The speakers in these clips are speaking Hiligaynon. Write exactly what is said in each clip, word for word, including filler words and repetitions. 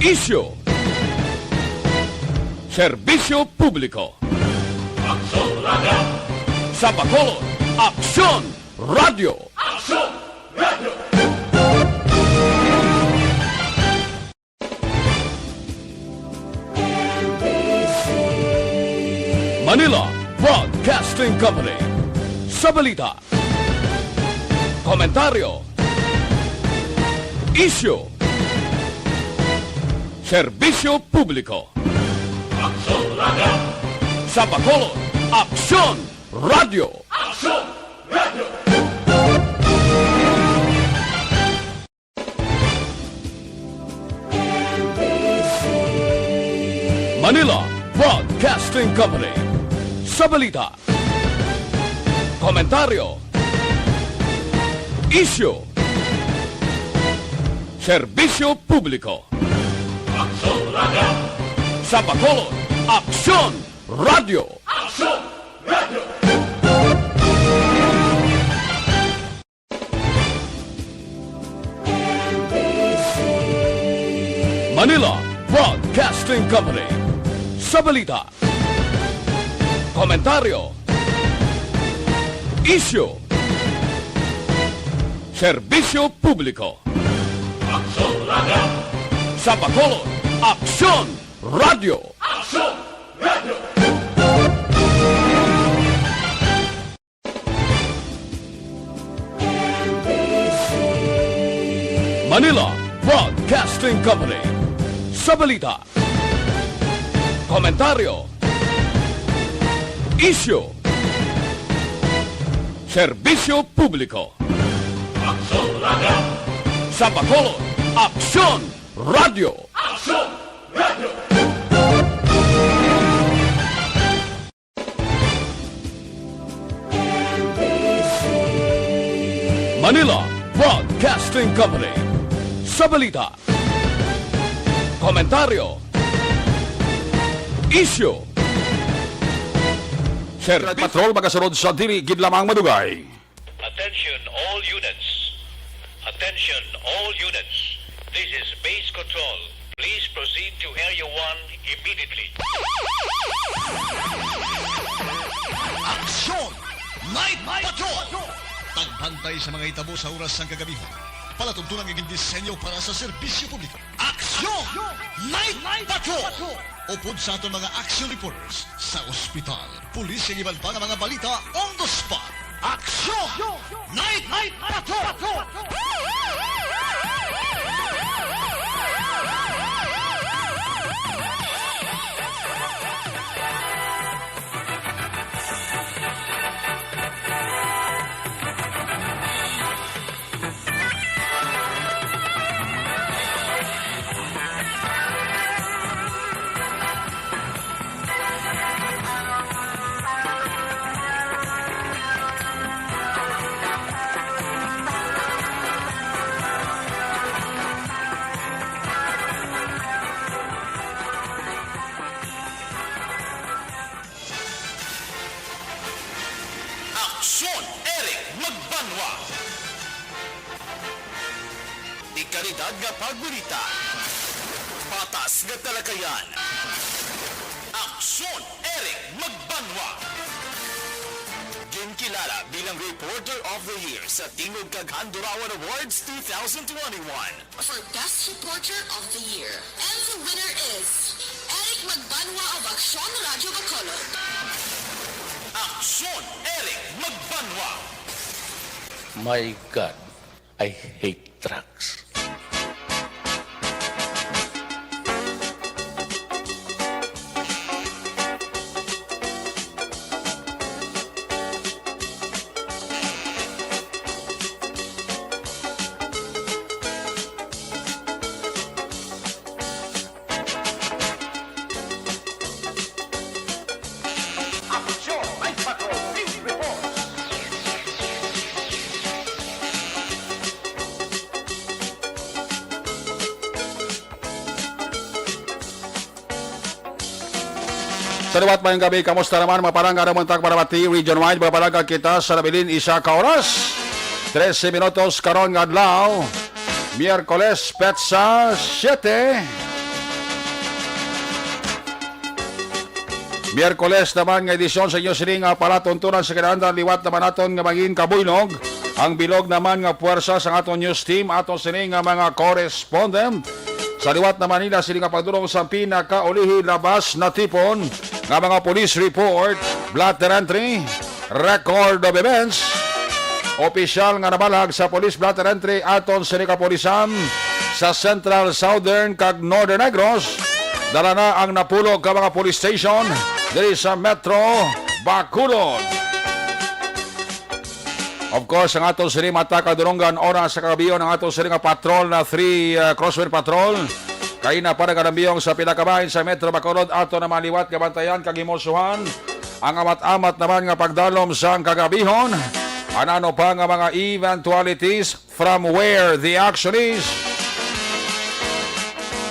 Isyu. Serbisyo publiko. Aksyon Radio. Sa Bacolod, Aksyon Radio. Aksyon Radio. Manila Broadcasting Company. Sa balita, komentaryo, isyu, serbisyo publiko. Aksyon Radio. Sa Bacolod, Aksyon Radio. Aksyon Radio. Manila Broadcasting Company. Sa balita, komentaryo, isyu, serbisyo publiko. Aksyon Radio. Sa Bacolod, Aksyon Radio. Aksyon Radio. Manila Broadcasting Company. Sa balita, komentaryo, isyu, serbisyo publiko. Aksyon Radio. Sa Bacolod, Aksyon Radio. Aksyon Radio. Manila Broadcasting Company. Sa balita, komentaryo, isyu, serbisyo publiko. Aksyon Radio. Sa Bacolod, Aksyon Radio. Aksyon Radio. Manila Broadcasting Company. Sa balita, komentaryo, isyu, serbisyo. Patrol magasunod sa dili gid lamang madugay. Attention all units. Attention all units. This is base control. Please proceed to Area one immediately. Aksyon! Night Patrol! Pagbantay sa mga hitabo sa oras sang kagabihan. Palatuntunan nga gindisenyo para sa serbisyo publiko. Aksyon! Night Patrol! Upod sa aton mga action reporters sa ospital, pulis, kag iban pa nga mga balita on the spot. Aksyon! Night, Night Patrol! Aksyon, Eric Magbanwa. Dekalidad nga pagbalita. Patas nga talakayan. Aksyon, Eric Magbanwa. Ginkilala bilang Reporter of the Year sa Tingog kag Handurawan Awards two thousand twenty-one. For Best Reporter of the Year. And the winner is Eric Magbanwa of Aksyon Radio Bacolod. Aksyon, Eric Magbanwa. My God, I hate drugs. Aksyon, Night Patrol News Report. Sa liwat, mayong gabi. Kamusta naman, mga palangga, naman tag Marabati Region Wide? Mga palangga, kita sa nabilin isa ka oras, trese minutos karon nga adlaw, Miyerkules, petsa siete. Miyerkules naman nga edisyon sa inyo sini nga palatuntunan sa kinahanglan, liwat naman naton nga mangin kabuylog ang bilog naman nga puwersa sang aton news team, aton sini nga mga correspondent. Sa liwat naman nila sini nga pagdulong sa pinakaulihi labas na tipon nga mga police report, blotter entry, record of events, opisyal nga nabalag sa police blotter entry aton sini kapulisan sa Central, Southern kag Northern Negros. Dala na ang napulo ka mga police station diri sa Metro Bacolod. Of course, ang aton sini mata kadulungan oras sa kagabion, ang aton sini nga patrol na three, uh, Crosswind Patrol. Kay na para kadambiyong sa pinakabahin sa Metro Bacolod, ato na maliwat nga bantayan kag himosuhan ang amat-amat naman nga pagdalom sang kagabihon. Anano pa nga mga eventualities from where the action is?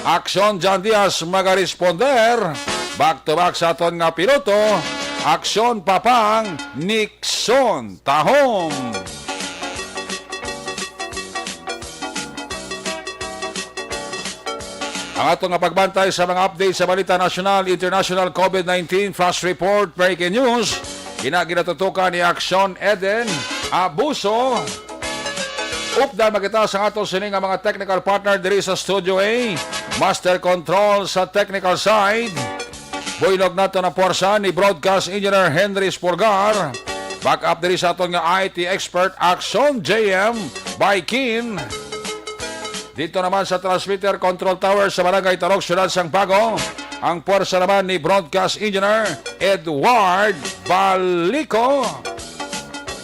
Action John Diaz magaresponder. Back to back sa aton nga piloto. Action Papang Nixon Tahom. Ang ato nga pagbantay sa mga update sa balita nasyonal, international, COVID nineteen, flash report, breaking news, ina ginatutukan ni Action Eden Abuso. Updan makita sa ato sini nga mga technical partner diri sa Studio A. Master Control sa technical side. Buylog nato na puwersa ni Broadcast Engineer Henry Spolgar. Back up diri sa aton nga I T expert, Action J M by Kin. Dito naman sa transmitter control tower sa Barangay Tarok, Siyudad sang Bago, ang puwersa naman ni Broadcast Engineer Edward Balico.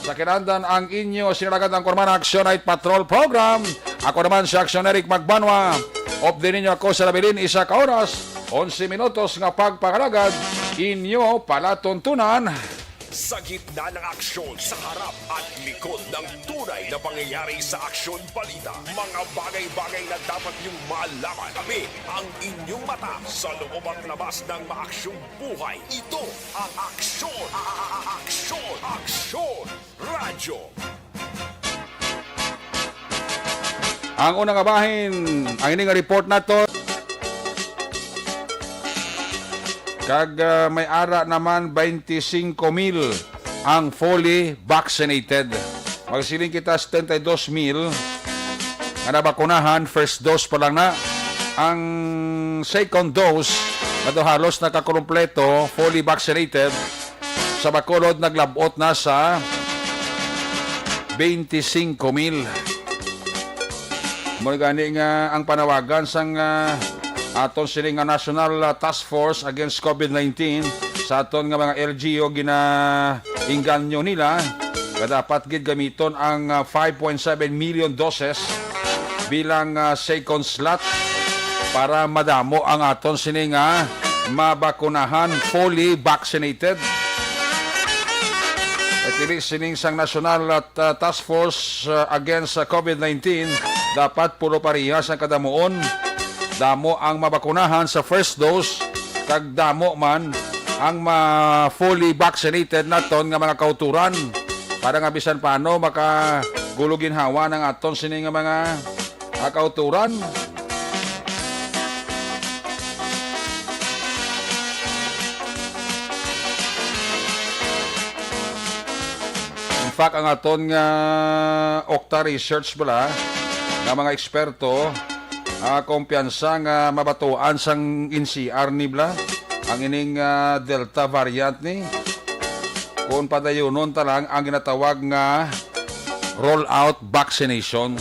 Sa kinandan ang inyo sinalagad ang Kurman Action Night Patrol Program. Ako naman si Action Eric Magbanwa. Updi ninyo ako sa nabilin isa ka oras, onse minutos nga pagpangalagad, inyo palatuntunan. Sa gitna ng aksyon, sa harap at likod ng tunay na pangyayari sa Aksyon Balita, mga bagay-bagay na dapat niyong malaman. Kami ang inyong mata sa loob at labas ng maaksyong buhay. Ito ang Aksyon, a-, a-, a-, Aksyon, Aksyon Radyo. Ang una nga bahin, ang ini nga report nato. Kag, ah, may ara naman twenty-five mil ang fully vaccinated. Magsiling kita setenta y dos mil nga nabakunahan, first dose pa lang na. Ang second dose, na daw halos nakakumpleto, fully vaccinated, sa Bacolod naglab-ot na sa twenty-five mil. Mo gani nga ang panawagan sang, ah, aton sini nga National, ah, Task Force Against COVID nineteen sa aton nga mga L G U, ginainganyo nila nga dapat gid gamiton ang, ah, five point seven million doses bilang, ah, second slot para madamo ang aton sini nga mabakunahan, fully vaccinated. At dili sining sang National at, ah, Task Force, ah, Against sa COVID nineteen, dapat pulo parehas ang kadamuon. Damo ang mabakunahan sa first dose, kag damo man ang ma-, fully vaccinated naton nga mga kauturan, para nga bisan paano makagulo ginhawa ng aton sini nga mga, ah, kauturan. In fact, ang aton nga Okta Research bala nga mga eksperto, ah, kumpiyansa nga mabatuan sang N C R ni bala ang ining, ah, Delta variant ni, kung padayunon ta lang ang ginatawag nga rollout vaccination.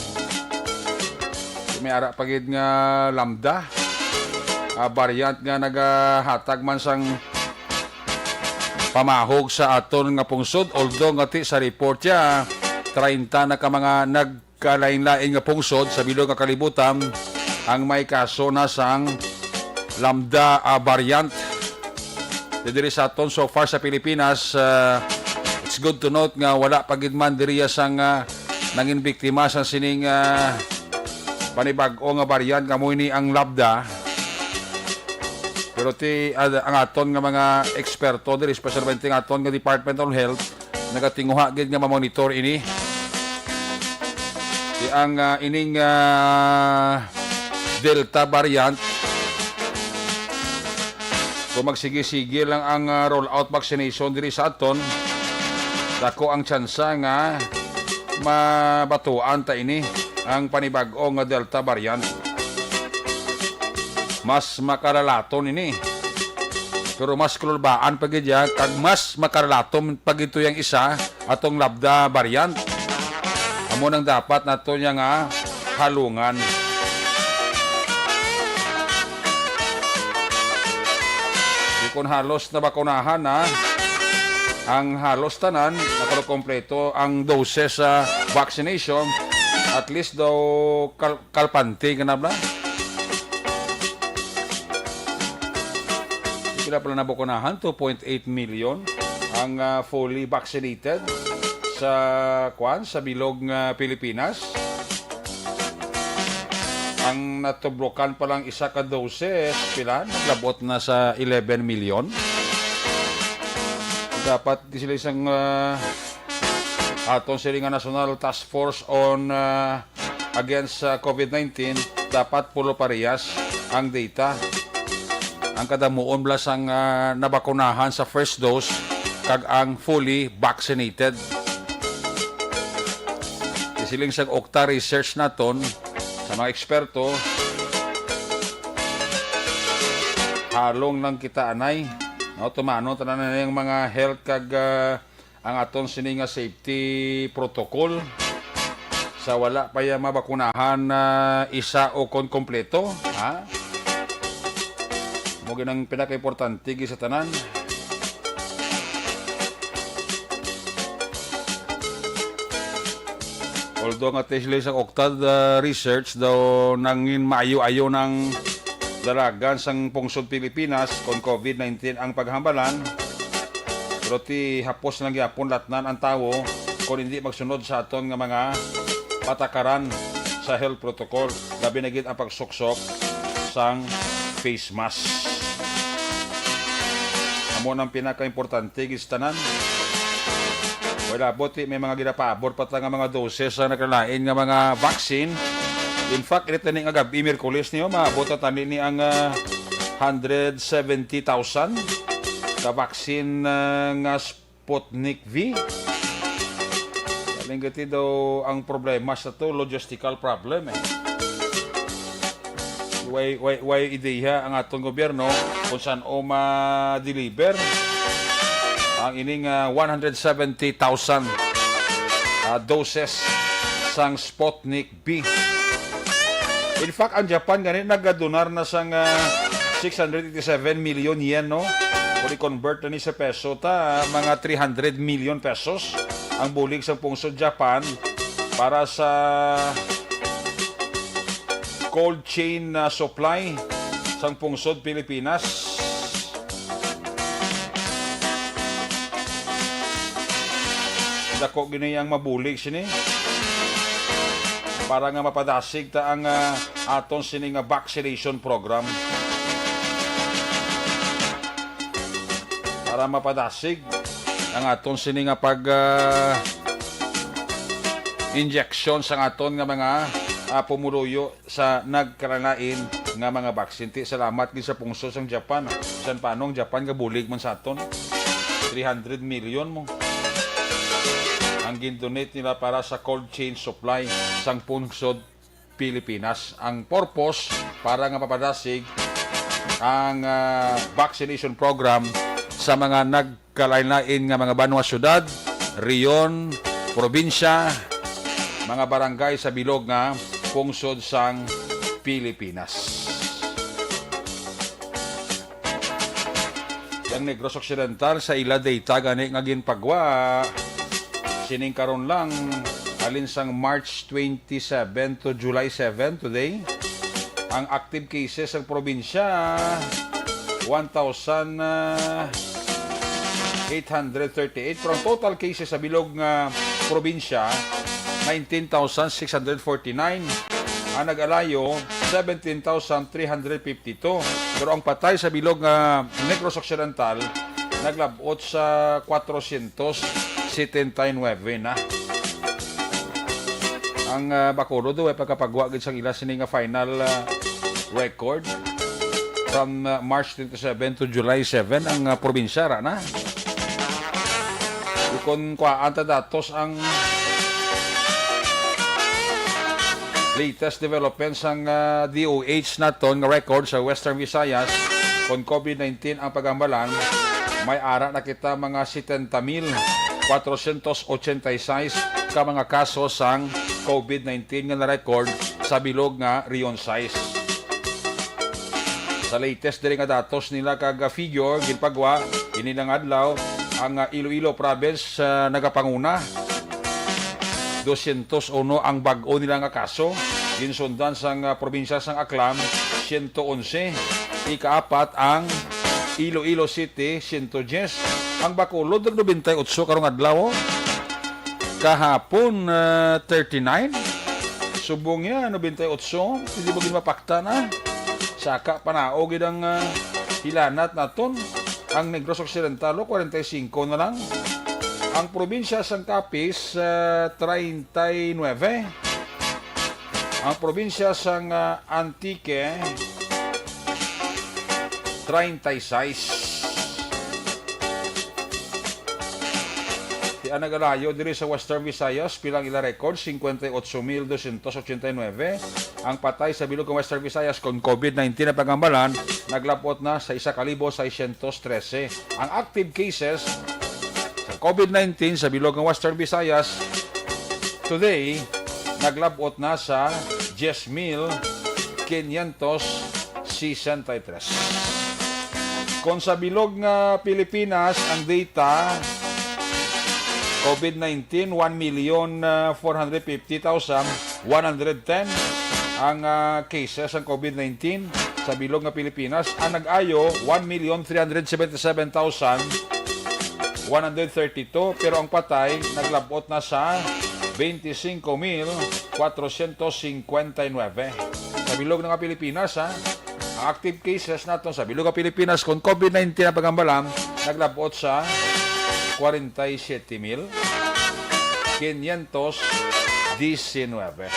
May ara pa gid nga Lambda, ah, variant nga nagahatag man sang pamahog sa aton nga pungsod, although nga ti sa report siya, treinta na ka mga nagkalain-lain nga pungsod sa bilog nga kalibutan ang may kaso na sang Lambda, ah, variant. Di diri sa aton, so far sa Pilipinas, ah, it's good to note nga wala pa gid man diriya sang, ah, nangin biktima sang sining, ah, panibag-o nga variant nga amo ini ang Lambda. Pero ti, ah, ang aton nga mga eksperto diri, especially ang aton nga Department of Health, nagatinguha gid nga mamonitor ini. Ti ang, ah, ining, ah, Delta variant Kung magsigi-sige lang ang, ah, rollout vaccination diri sa aton, dako ang tsansa nga mabatuan ta ini ang panibag-o nga Delta variant. Mas makalalaton ini. Pero mas kalulbaan pa gid iya, kag mas makalalaton pa gid to yang isa, atong Lambda variant. Amo nang dapat nato niya nga halungan. Di kon halos nabakunahan na ang halos tanan, nakakompleto ang doses sa vaccination, at least daw kal-, kalpante ka na bla. Pila pala nabakunahan? Two point eight million ang, ah, fully vaccinated sa, kwan, sa bilog nga Pilipinas. Ang natublokan pa lang isa ka doses, pila? Naglabot na sa eleven million. Dapat sila isang, ah, aton sila nga National Task Force on, ah, against sa COVID nineteen, dapat pulo parehas ang data. Ang kadamuon bala sang, ah, nabakunahan sa first dose kag ang fully vaccinated. Isiling sang Okta research naton sa mga eksperto, halong lang kita anay. No, tumano tanan na yung mga health kag, ah, ang aton sini nga safety protocol sa wala pa ya mabakunahan na isa o kon kompleto, ha? Mo ginang pinakaimportante gid sa tanan. Although nga test sa Okta, ah, research daw nangin maayo-ayo ng dalagan sang pungsod Pilipinas kon COVID nineteen ang paghambalan, pero ti hapos lang gyapon latnan ang tawo kon hindi magsunod sa aton nga mga patakaran sa health protocol, labi na gid ang pagsuksok sang face mask. Amo nang pinakaimportante gid sa tanan. Wala buti may mga ginapaabot pa ta nga mga doses sa nagkalain nga mga vaccine. In fact, init na ni nga gabi, Miyerkules niyo, maabot na tani ni ang, ah, hundred seventy thousand ka vaccine, ah, nga Sputnik V. Galing gati daw ang problema sa to, logistical problem eh. Way, way, way ideya ang atong gobyerno kung saan o ma-deliver ang ining, ah, one hundred seventy thousand, ah, doses sang Sputnik B. In fact, ang Japan gani nagadonar na sang, ah, six hundred eighty-seven million yen, no? Kung i-convert na ni sa peso ta, mga three hundred million pesos ang bulig sang pungsod Japan para sa cold chain na supply sang pungsod Pilipinas. Dako gini ang mabulig sini para nga mapadasig ta ang, ah, aton sini nga vaccination program. Para mapadasig ang aton sini nga pag, ah, injection sa aton nga mga, ah, pumuluyo sa nagkalain-lain nga mga vaccine. Ti, salamat gid sa pungsod sang Japan, ah. Bisan paano ang Japan gabulig man sa aton. Three hundred million mo ang gindonate nila para sa cold chain supply sang pungsod Pilipinas. Ang purpose para nga mapadasig ang, ah, vaccination program sa mga nag kalain-lain nga mga banwa, syudad, rehiyon, probinsya, mga barangay sa bilog nga pungsod sang Pilipinas. Ang Negros Occidental sa ila data gani nga ginpagwa sining karon lang, halin sang March twenty-seven to July seven, today, ang active cases sa probinsya, one thousand eight hundred thirty-eight. Pero ang total cases sa bilog nga probinsya, nineteen thousand six hundred forty-nine. Ang nag-alayo, seventeen thousand three hundred fifty-two. Pero ang patay sa bilog nga Negros Occidental, naglabot sa kwatrosyentos setenta y nuebe na. Ang, ah, Bacolod, way pagkapagwa gid sang ila sini nga final, ah, record. from, uh, March twenty-seven to July seven ang, uh, probinsya ra na. Kung kuhaan ta datos ang latest developments sang, uh, D O H naton nga record sa Western Visayas, kung COVID nineteen ang pagambalan, may ara na kita mga setenta mil kwatrocientos ochenta y seis ka mga kaso sang COVID nineteen nga na-record sa bilog nga Region sais. Sa latest diri nga datos nila kag figure ginpagwa ini nga adlaw, ang, ah, Iloilo province, ah, nagapanguna. Dosyentos uno ang bag-o nila nga kaso. Ginsundan sang, ah, probinsya sang Aklan, siyento onse. Ikaapat ang Iloilo City, siyento dyes. Ang Bacolod nag nobenta y otso karong adlaw, oh. Kahapon, ah, thirty-nine. Subong niya, nobenta y otso. Hindi ba gid mapakta na? Saka panao gid ang, ah, hilanat naton. Ang Negros Occidental, oh, kwarenta y singko na lang. Ang probinsya sang Capiz, ah, treinta y nueve. Ang probinsya sang, ah, Antique, treinta y seis. Di ang nagalayo diri sa Western Visayas, pila ang ila record? Cincuenta y ocho mil doscientos ochenta y nueve. Ang patay sa bilog nga Western Visayas kon COVID nineteen ang pagambalan, naglab-ot na sa isa ka libo seiscientos trese. Ang active cases sa COVID nineteen sa bilog nga Western Visayas today, naglab-ot na sa diyes mil quinientos sesenta y tres. Kon sa bilog nga Pilipinas, ang data, COVID nineteen, one million, ah, four hundred fifty thousand one hundred ten ang, ah, cases sang COVID nineteen sa bilog nga Pilipinas. Ang nag-ayo, one million three hundred seventy-seven thousand one hundred thirty-two, pero ang patay naglab-ot na sa twenty-cinco mil kwatrocientos cincuenta y nueve. Sa bilog nga Pilipinas, ha? Ang active cases naton sa bilog nga Pilipinas kon COVID nineteen ang pagambalan, naglab-ot sa kwarenta y siyete mil quinientos diecinueve.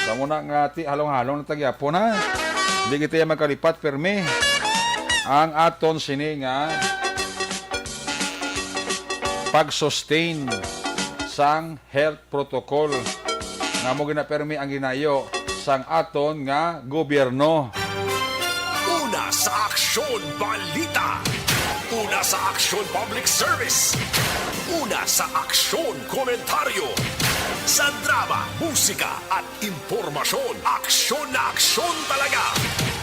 Sa muna nga ti halong-halong na ta gyapon, ha? Di kita magkalipat, permi ang aton sini nga pag-sustain sang health protocol nga mo ginapermi ang ginayo sang aton nga gobyerno. Una sa Aksyon Balita. Una sa Aksyon Public Service. Una sa Aksyon Komentaryo. Sa drama, musika, at impormasyon, aksyon na aksyon talaga.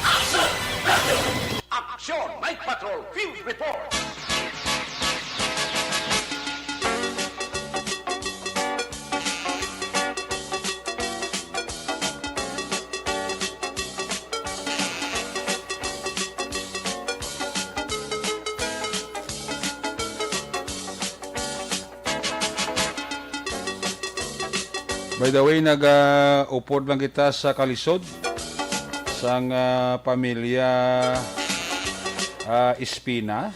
Aksyon! Aksyon! Aksyon! Night Patrol Field Report! By the way, nag-, ah, upod lang kita sa kalisod sang, ah, pamilya, ah, Espina.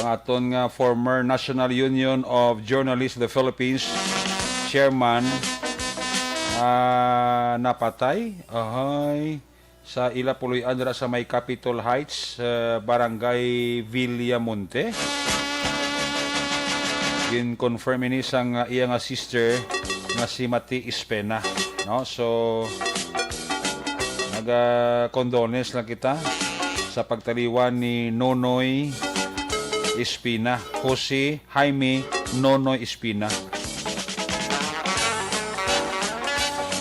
Ang aton nga former National Union of Journalists of the Philippines chairman, ah, napatay. Ahay. Sa ila puloy-an dira sa may Capitol Heights, ah, Barangay Villamonte. Gin-confirm ini sang, ah, iya nga sister nga si Mati Espina, no? So, naga-condolence lang kita sa pagtaliwan ni Nonoy Espina, Jose Jaime Nonoy Espina.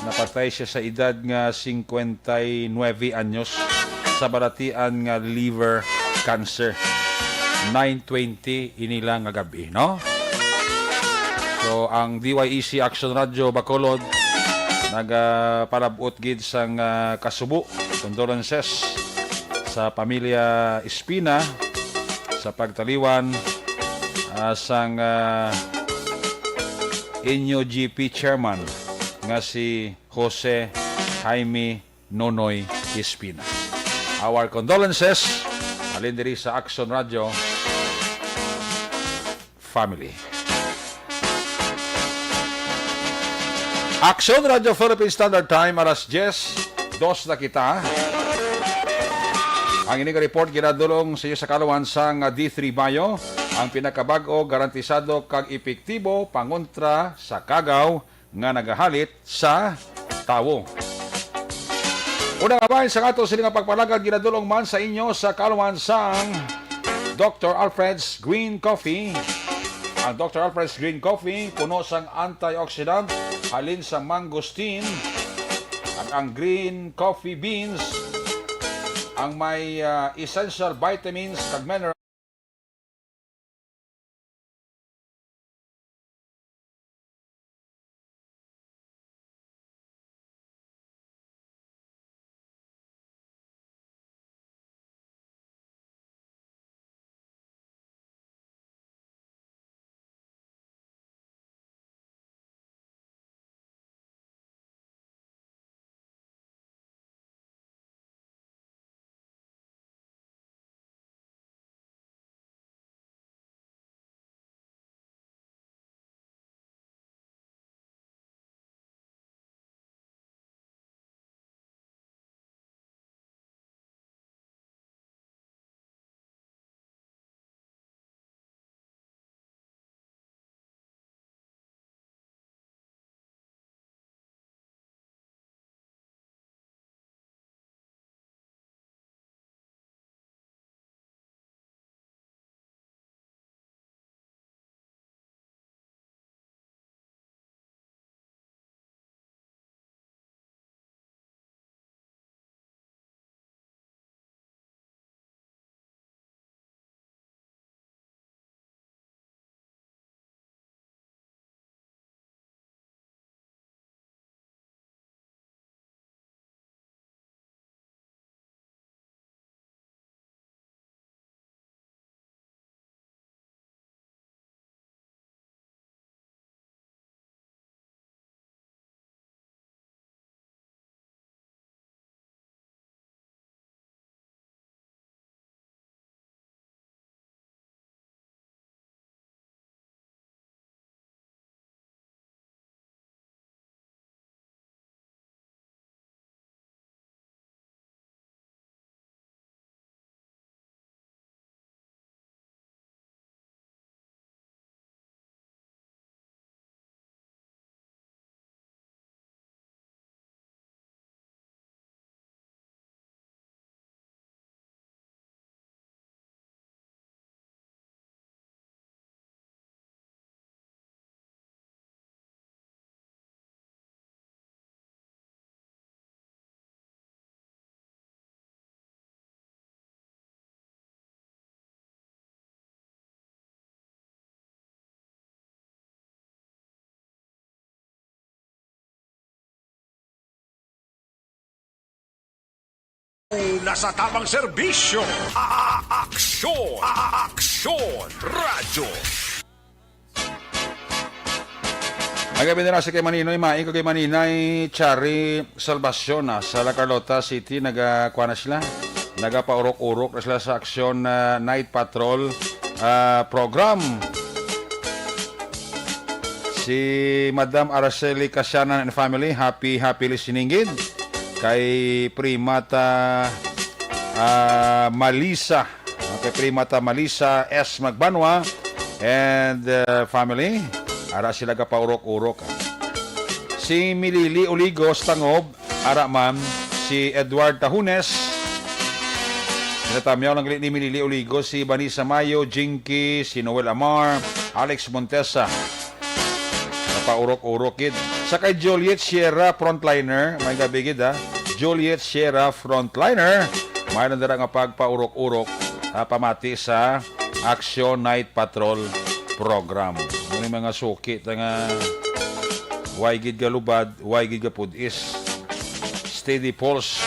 Napatay siya sa edad nga singkwenta y nuebe anyos sa balatian nga liver cancer. Nine twenty ini lang nga gab-i, no? So, ang D Y E C Action Radio Bacolod nagapalab-ot gid sang, ah, kasubo, condolences sa pamilya Espina sa pagtaliwan, ah, sang, ah, N U G P chairman nga si Jose Jaime Nonoy Espina. Our condolences, halin diri sa Action Radio family. Action Radio Philippine Standard Time, alas diyes, Dos na kita. Ang ini nga report ginadulong sa iyo sa kaluhan sang D three Bio, ang pinakabag-o, garantisado kag epektibo pangontra sa kagaw nga nagahalit sa tawo. Una nga bahin sang ato sini nga pagpalagad ginadulong man sa inyo sa kaluhan sang Doctor Alfred's Green Coffee. Ang Doctor Alfred's Green Coffee puno sang antioxidant halin sa mangosteen, kag ang green coffee beans ang may, ah, essential vitamins kag minerals. Nasa tamang serbisyo. A-, aksyon. A-, aksyon. Radyo. Ang gabi nila si kay Maninoy Maing kag kay Maninay Chari Salvacion, ah, sa La Carlota City. Nagakuha na sila. Nagapaurok-urok na sila sa Aksyon, ah, Night Patrol, ah, program. Si Madam Araceli Casianan and family, happy, happy listening gid. Kay Primata, ah, Malisa. Okay, Primata Malisa S. Magbanwa and, ah, family. Ara sila gapaurok-urok, ah. Si Milili Oligos Tangob, ara man si Edward Tahunes. Ginatamyaw lang gali ni Milili Oligos, si Vanessa Mayo, Jinky, si Noel Amar, Alex Montesa. Paurok-urok gid. Sa kay Juliet Sierra, frontliner, may gabi gid, ha. Juliet Sierra, frontliner. May lang dira nga pagpaurok-urok, ah, pamati sa Action Night Patrol program. Ano yung mga suki ta nga way gid galubad, way gid gapudis. Steady Pulse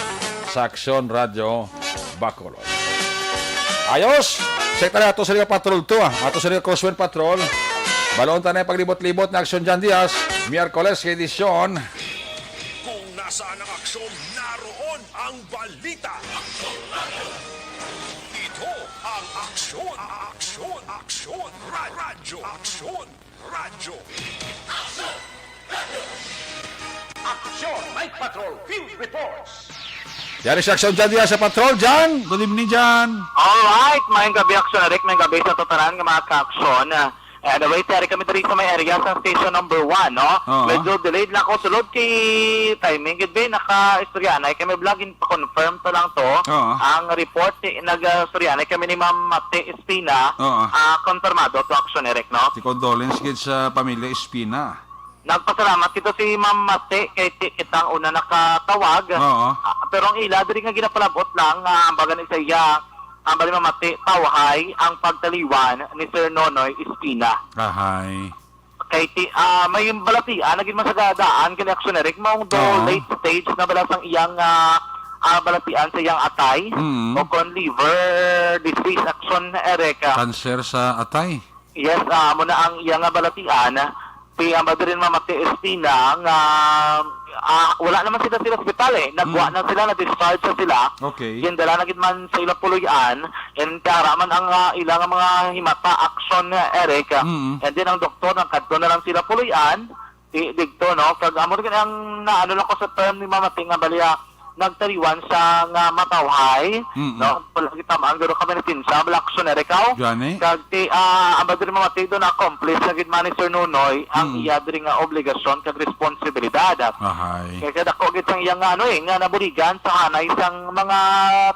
sa Aksyon Radyo Bacolod. Ayos! Check na nato sa Liga Patrol to, ah. Ato sa Liga Crosswind Patrol. Baloon ta na yung paglibot-libot na Aksyon Jan Diaz. Miyerkules nga edisyon. Kung nasaan ang aksyon, naroon ang balita. Ito ang Aksyon, Aksyon, Aksyon, Ra-, Radyo, Aksyon. Radyo. Action Night Patrol Field Reports. Yari si Aksyon Jan diya sa Patrol. Jan, good evening, Jan. Alright, maayong gabi, Aksyon Eric, maayong gabi sa tatanan nga mga ka-aksyon. Ah, anyway, tiyari kami diri sa may area sa station number one, no? Oo. Medyo delayed lang ako sulod kay timing. Gid, be, naka-istorya na kami vlog, in pa-confirm to lang to. Oo. Ang report, eh, nag-istorya na kami ni Ma'am Mate Espina. Oo. Ah, konfirmado to, Aksyon Eric, no? Ti condolence gid sa pamilya Espina. Nagpasalamat kita si Ma'am Mate kay ti-, kita ang una nakatawag. Oo. Ah, pero ang ila diri nga ginapalabot lang nga ang baga ni sa iya, ang bali mamati tawhay ang pagtaliwan ni Sir Nonoy Espina. Ahay. Kay ti-, ah, may balatian na gid man sa gadaan kay Aksyon Eric, maong do Oo. late stage na bala sang iyang, ah, ah, balatian sa iyang atay Mm. o kon liver disease, Aksyon Eric, ah. Cancer sa atay. Yes, ah, amo na ang iya nga balatian. Si Amado rin Mamati Espina nga, ah, wala naman sila sila ospital eh. Nagwa Mm. na sila, na-discharge na sila. Okay. Gindala na gid man sa ila puloy-an. And kara man ang, ah, ila nga mga himata, Aksyon, Eric. Mm. And then ang doktor, nagkadto na lang sila puloy-an. Di, digto, no? Kag amo rin ang naano lang ko sa term ni Mamati nga bali, ah, nagtaliwan sa nga matawhay, Mm-mm. no? Wala kita maang, pero kami natinsa, wala, Aksyon, Eric, aw? Gani? Kag ti, ah, ang ba diri mamati do na accomplish na gid man ni Sir Nonoy ang Mm. iya diri nga obligasyon kag responsibilidad. Ahay. Kaya kaya dako gid sang iya nga ano eh, nga nabuligan sa hanay sang mga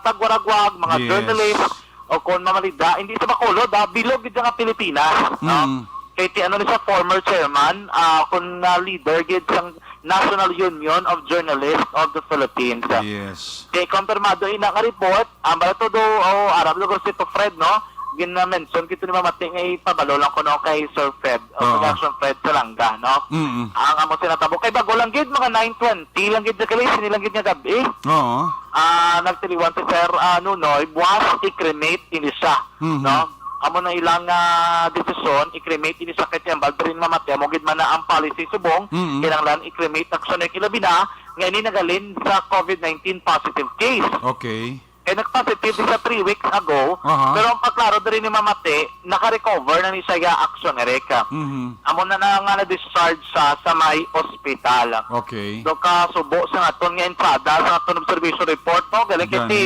tagwaragwag, mga Yes. journalist, o kon mamalida, hindi sa Bacolod, ah, bilog gid nga Pilipinas, no? Mm. Kay ti ano ni siya, former chairman, ah, kon na leader gid sang National Union of Journalists of the Philippines. Yes. Kay kompirmado ina nga report, ang bala todo, oh, arab lugar si to Fred, no? Gina-mention kito ni Mamati nga ipabalo lang ko, no, kay Sir Fred, o Oo. kay Action Fred Salanga, no? Mm-mm. Ang amo sinatabo. Kay bago lang gid, mga nine twenty lang gid na kali, sini lang gid nga gabi. Oo. Ah, nagtiliwan si Sir, ah, Nunoy, buwas i-cremate ini siya, Mhm. no? Amo na ilang, ah, desisyon, i-cremate ini siya kay Tiambal, pero yun mamati, amo gid man na ang policy subong, Mhm. kinahanglan i-cremate action, yung ilabi na, nga ini nagalin sa covid nineteen positive case. Okay. Kay nag-positive sa three weeks ago, Aha. pero ang pagklaro diri ni Mamati, naka-recover na ni siya, Action Eric. Mhm. Amo na na nga na-discharge sa, sa may ospital. Okay. Do ka subo sa aton nga entrada sa aton observation report, no? Galing Gani. Kasi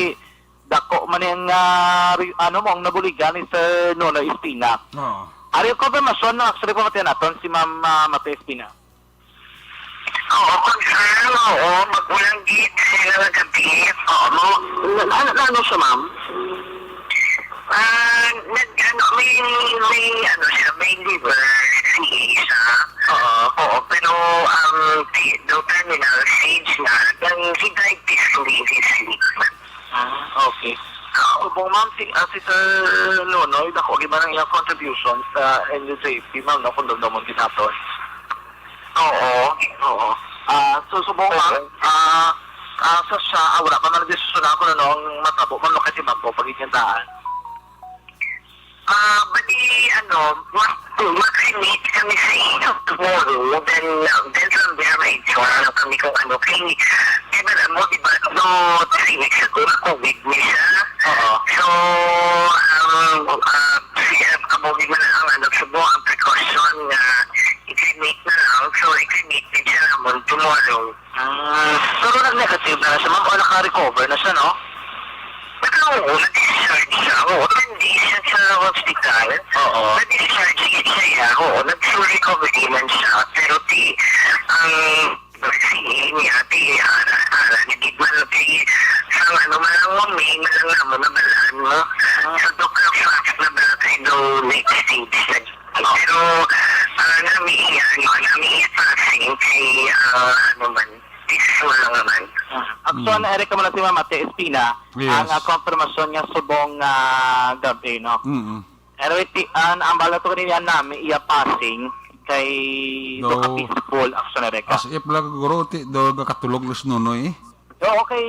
dako man yung, ah, re-, ano mo, ang nabuligan ni Sir Nonoy Espina. Oo. Ari yung confirmation, no? Actually, pamatihan naton si Ma'am, ah, Mate Espina. Oo, confirm, oo. Magulang gid sila nga gabi. Oo, mo, na, na, na, ano siya, ma'am? Ah, nag, ano, may, may, ano siya, may liver disease siya. Oo. Oo, pero, um, ti-, daw terminal stage na. Then, he died peacefully in his sleep. Ah, okay. Subong, ma'am, si, ah, si Sir Nonoy, dako gid man ang iyang contribution sa N U J P, ma'am, no, kung damdamon gid naton. Oo, oo. Ah, so, subong, ma'am, Oo. ah, ah, sa siya, ah, wala pa man ang desisyon ako, ano, ang matabo, ma'am, no, kasi bag-o pa gid yung daan. Ah, bali, ano, ma-, ma-cremate kami sa inyo tomorrow. Then, then from there, may itsura lang kami kung ano. Kay, kay alam mo, di ba, no, three weeks ago, COVID ni siya. Oo. So, um, ah, siya, amo, di man ang, ano, subo ang precaution nga i-cremate na lang. So, i-cremate din siya naman tomorrow. Ah, pero nag-negative na siya, ma'am, o naka-recover na siya, no? Pero oo, nag-discharge siya. Oo, ten days siya sa hospital. Oo. Nag-discharge siya, ya. Oo, nag-full recovery man siya. Pero ti, ang vaccine niya, ti, ara, ara, nagigman na ti, sa ano man lang mo, may man lang naman nabalaan mo. Ah. Sa doktor, fast na ba, kay daw next stage na. Pero, ah, nami iya, ano, nami iya passing kay, ah, ano man, peaceful lang naman. Ah, actually, Mm. Eric, amo na si Ma'am Ate Espina, Yes. ang, ah, confirmation nga subong, ah, gabi, no? Mm-mm. Pero iti, an-, ang bala to kanina nami iya passing kay No. Doka Peaceful, actually, Eric. As if lang, guro, ti, do, gakatulog, Lus Nonoy, eh. Oo, kay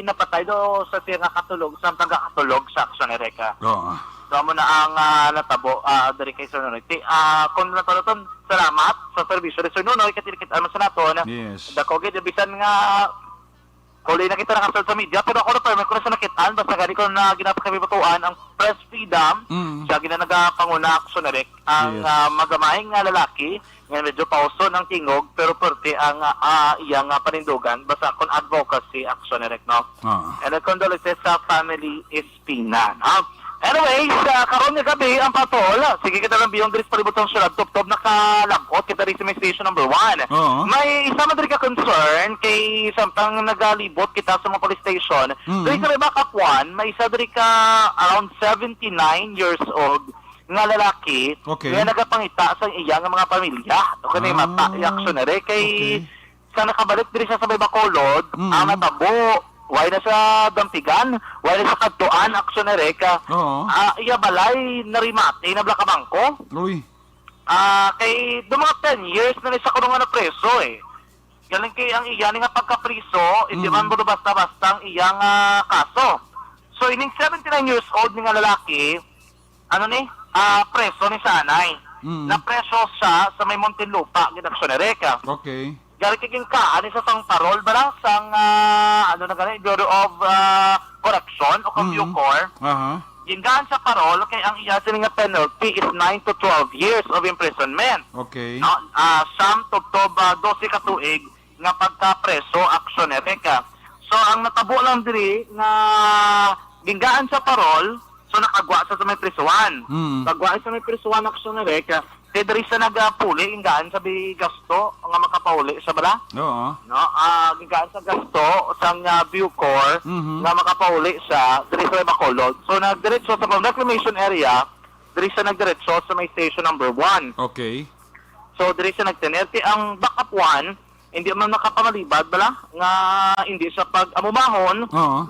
napatay do sa siya nga katulog, sa pagkakatulog sa aksyon ni Reka. Oo. So, amo na ang, ah, natabo, ah, diri kay Sir Nonoy. Ti, ah, kung natulutan, salamat sa serbisyo ni Sir Nonoy, kay tinikit-an man sa naton. Yes. Dako gid, bisan nga, Huli na kita nakasulod sa media, pero ako na permi ko na siya nakitaan, basta gani ko na ginapakabibatuan ang Press Freedom, Mm. siya gina nagapanguna, Action Eric, ang, Yes. ah, magamay nga lalaki, nga medyo pauso ng tingog, pero perti ang, ah, iyang, ah, panindugan, basta kung advocacy, Action Eric, no? Ah. And the condolences sa family is Pina, no? Anyways, ah, karon nga gabi, ang patol, sige kita lang biyong diri sa palibot sang syudad, tubtob nakalabot kita diri sa may station number one. Oo. May isa man diri ka concern kay samtang nagalibot kita sa mga police station. Mm. Diri sa may Bacapuan, may isa diri ka around seventy-nine years old nga lalaki Okay. nga nagapangita sa iya nga mga pamilya. O kanay Ah, mata, i-action na rin. Kay okay. sa nakabalik diri sa, sa may Bacolod, Mm. ang natabo, why na sa Dampigan, why na sa Kadtuan, Action Eric, ah, Oo. ah, iya balay narimate na bala ka bangko. Uy. Ah, kay do mga ten years na ni sa kuno nga napreso eh. Galing kay ang iya ni nga pagkapriso, hindi Mm. man mo basta-basta ang iyang, ah, kaso. So, ining seventy-nine years old ni nga lalaki, ano ni, ah, preso ni sa anay. Mm. Napreso siya sa may Muntinlupa, gid, Action Eric. Okay. Gari kay ginkaan ni sa sang parol, bala, sang, ah, ano na gani, Bureau of, ah, Correction o kang Mm. Bucor. Aha. Gingaan sa parol kay ang iya sini nga penalty is nine to twelve years of imprisonment. Okay. No? Ah, siyam tubtob, ah, dose ka tuig nga pagkapreso, Action Eric. So, ang natabo lang diri nga gingaan sa parol, so nakagwa sa, sa may prisuhan. Mm. Pagwa sa may prisuhan, Action Eric, kay diri sa nagapuli, gingaan sa bi gasto nga makapauli sa bala. Oo. No, ah, gingaan sa gasto sang, ah, Bucor Mhm. nga makapauli siya diri sa Bacolod. So, nagdiretso sa pang reclamation area, diri sa nagdiretso sa may station number one. Okay. So, diri sa nagtener, kay ang backup one, hindi man nakapamalibad bala nga hindi siya pag-amumahon, Oo.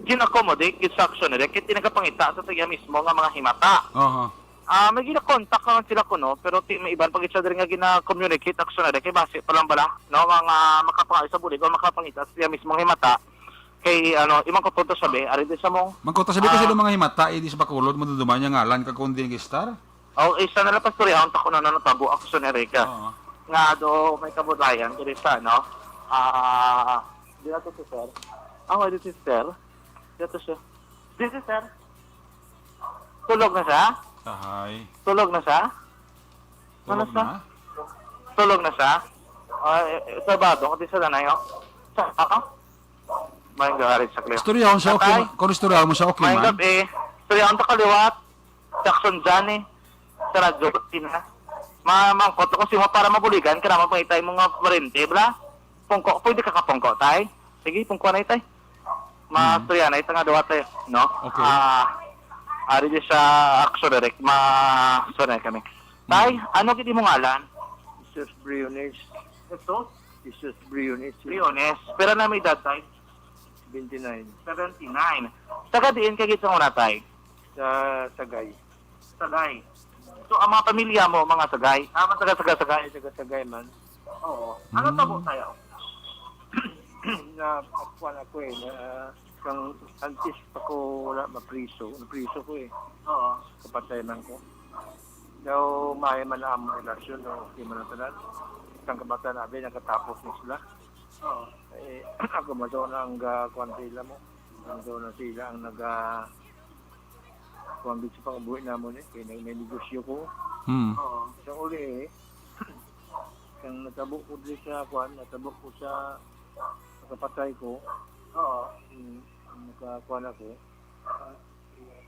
gin-accommodate gid sa aksyon nila, kay tinagapangita sa iya mismo nga mga himata. Aha. Ah, may gina-contact naman sila kuno, pero ti-, may iban pa gid siya diri nga gina-communicate, aksyon na kay basi pa lang bala, no, mga makapangayo sa bulig o makapangita sa iya mismong himata. Kay, ano, imang kupunto siya, be, ari di sa mo. Mangkuta sabi ko Ah. sila mga himata, eh, di sa Bacolod, maduduman niya ngalan, kag kung di nag-star. Oh, isa na lang pastorya, ang tako na natabo, aksyon, Erica. Oo. Nga do, may kabudayan, diri sa, ano, ah, di na to si sir. Ah, wala si sir. Di na to siya. Di si sir. Tulog na siya? Ahay. Tulog na siya? Tulog Ano siya? na? Tulog na siya? Ah, eh, eh, Sabado, kati sa nanay, oh. Sa, ah? May garit sa kliyo. Istoryahon siya, okay Tatay? ma-, kung istoryahon mo siya, okay May man? gabi. Istoryahon ta kaliwat. Jackson Johnny. Sa radyo, Tina. Ma-, mangkot ako si mo para mabuligan, kaya mo pangitay mo nga parente, bla? Pungko, pwede ka kapungko, tay? Sige, pungko na, tay. Ma, Mm. istorya na, ito nga duwa, tay, no? Okay. Ah, ari di sa action direct, ma, istorya kami. Tay, Mm. ano gid imong ngalan? Jesus Briones. Jesus? Jesus Briones. Briones. Pira na may edad, tay? Twenty-nine. Seventy-nine. Taga diin ka gid sa una, tay? Sa Sagay. Sagay. So, ang mga pamilya mo, mga Sagay? Ah, mga taga Sagay, Sagay. Ay, taga Sagay man. Oo. Ano Mm. tabo tayo? Na, kuwan ako eh, na, kang antes pa ko wala mapriso, napriso ko eh. Oo. Kapatay man ko. Daw, mahay man ang among relasyon, no? Okay man ang tanan. Isang kabataan, abi, nakatapos na sila. Oo. Eh, ako, mato na ang, ah, kuwan sa ila mo. Mato na sila ang naga-, kuwan dito sa pangabuhi namon eh. Kaya nag-, may negosyo ko. Hmm. Oo. Sa uli eh, kang natabo ko dito sa, kuwan, natabo ko sa, sa kapatay ko. Oo. Hmm, nakakuwan ako.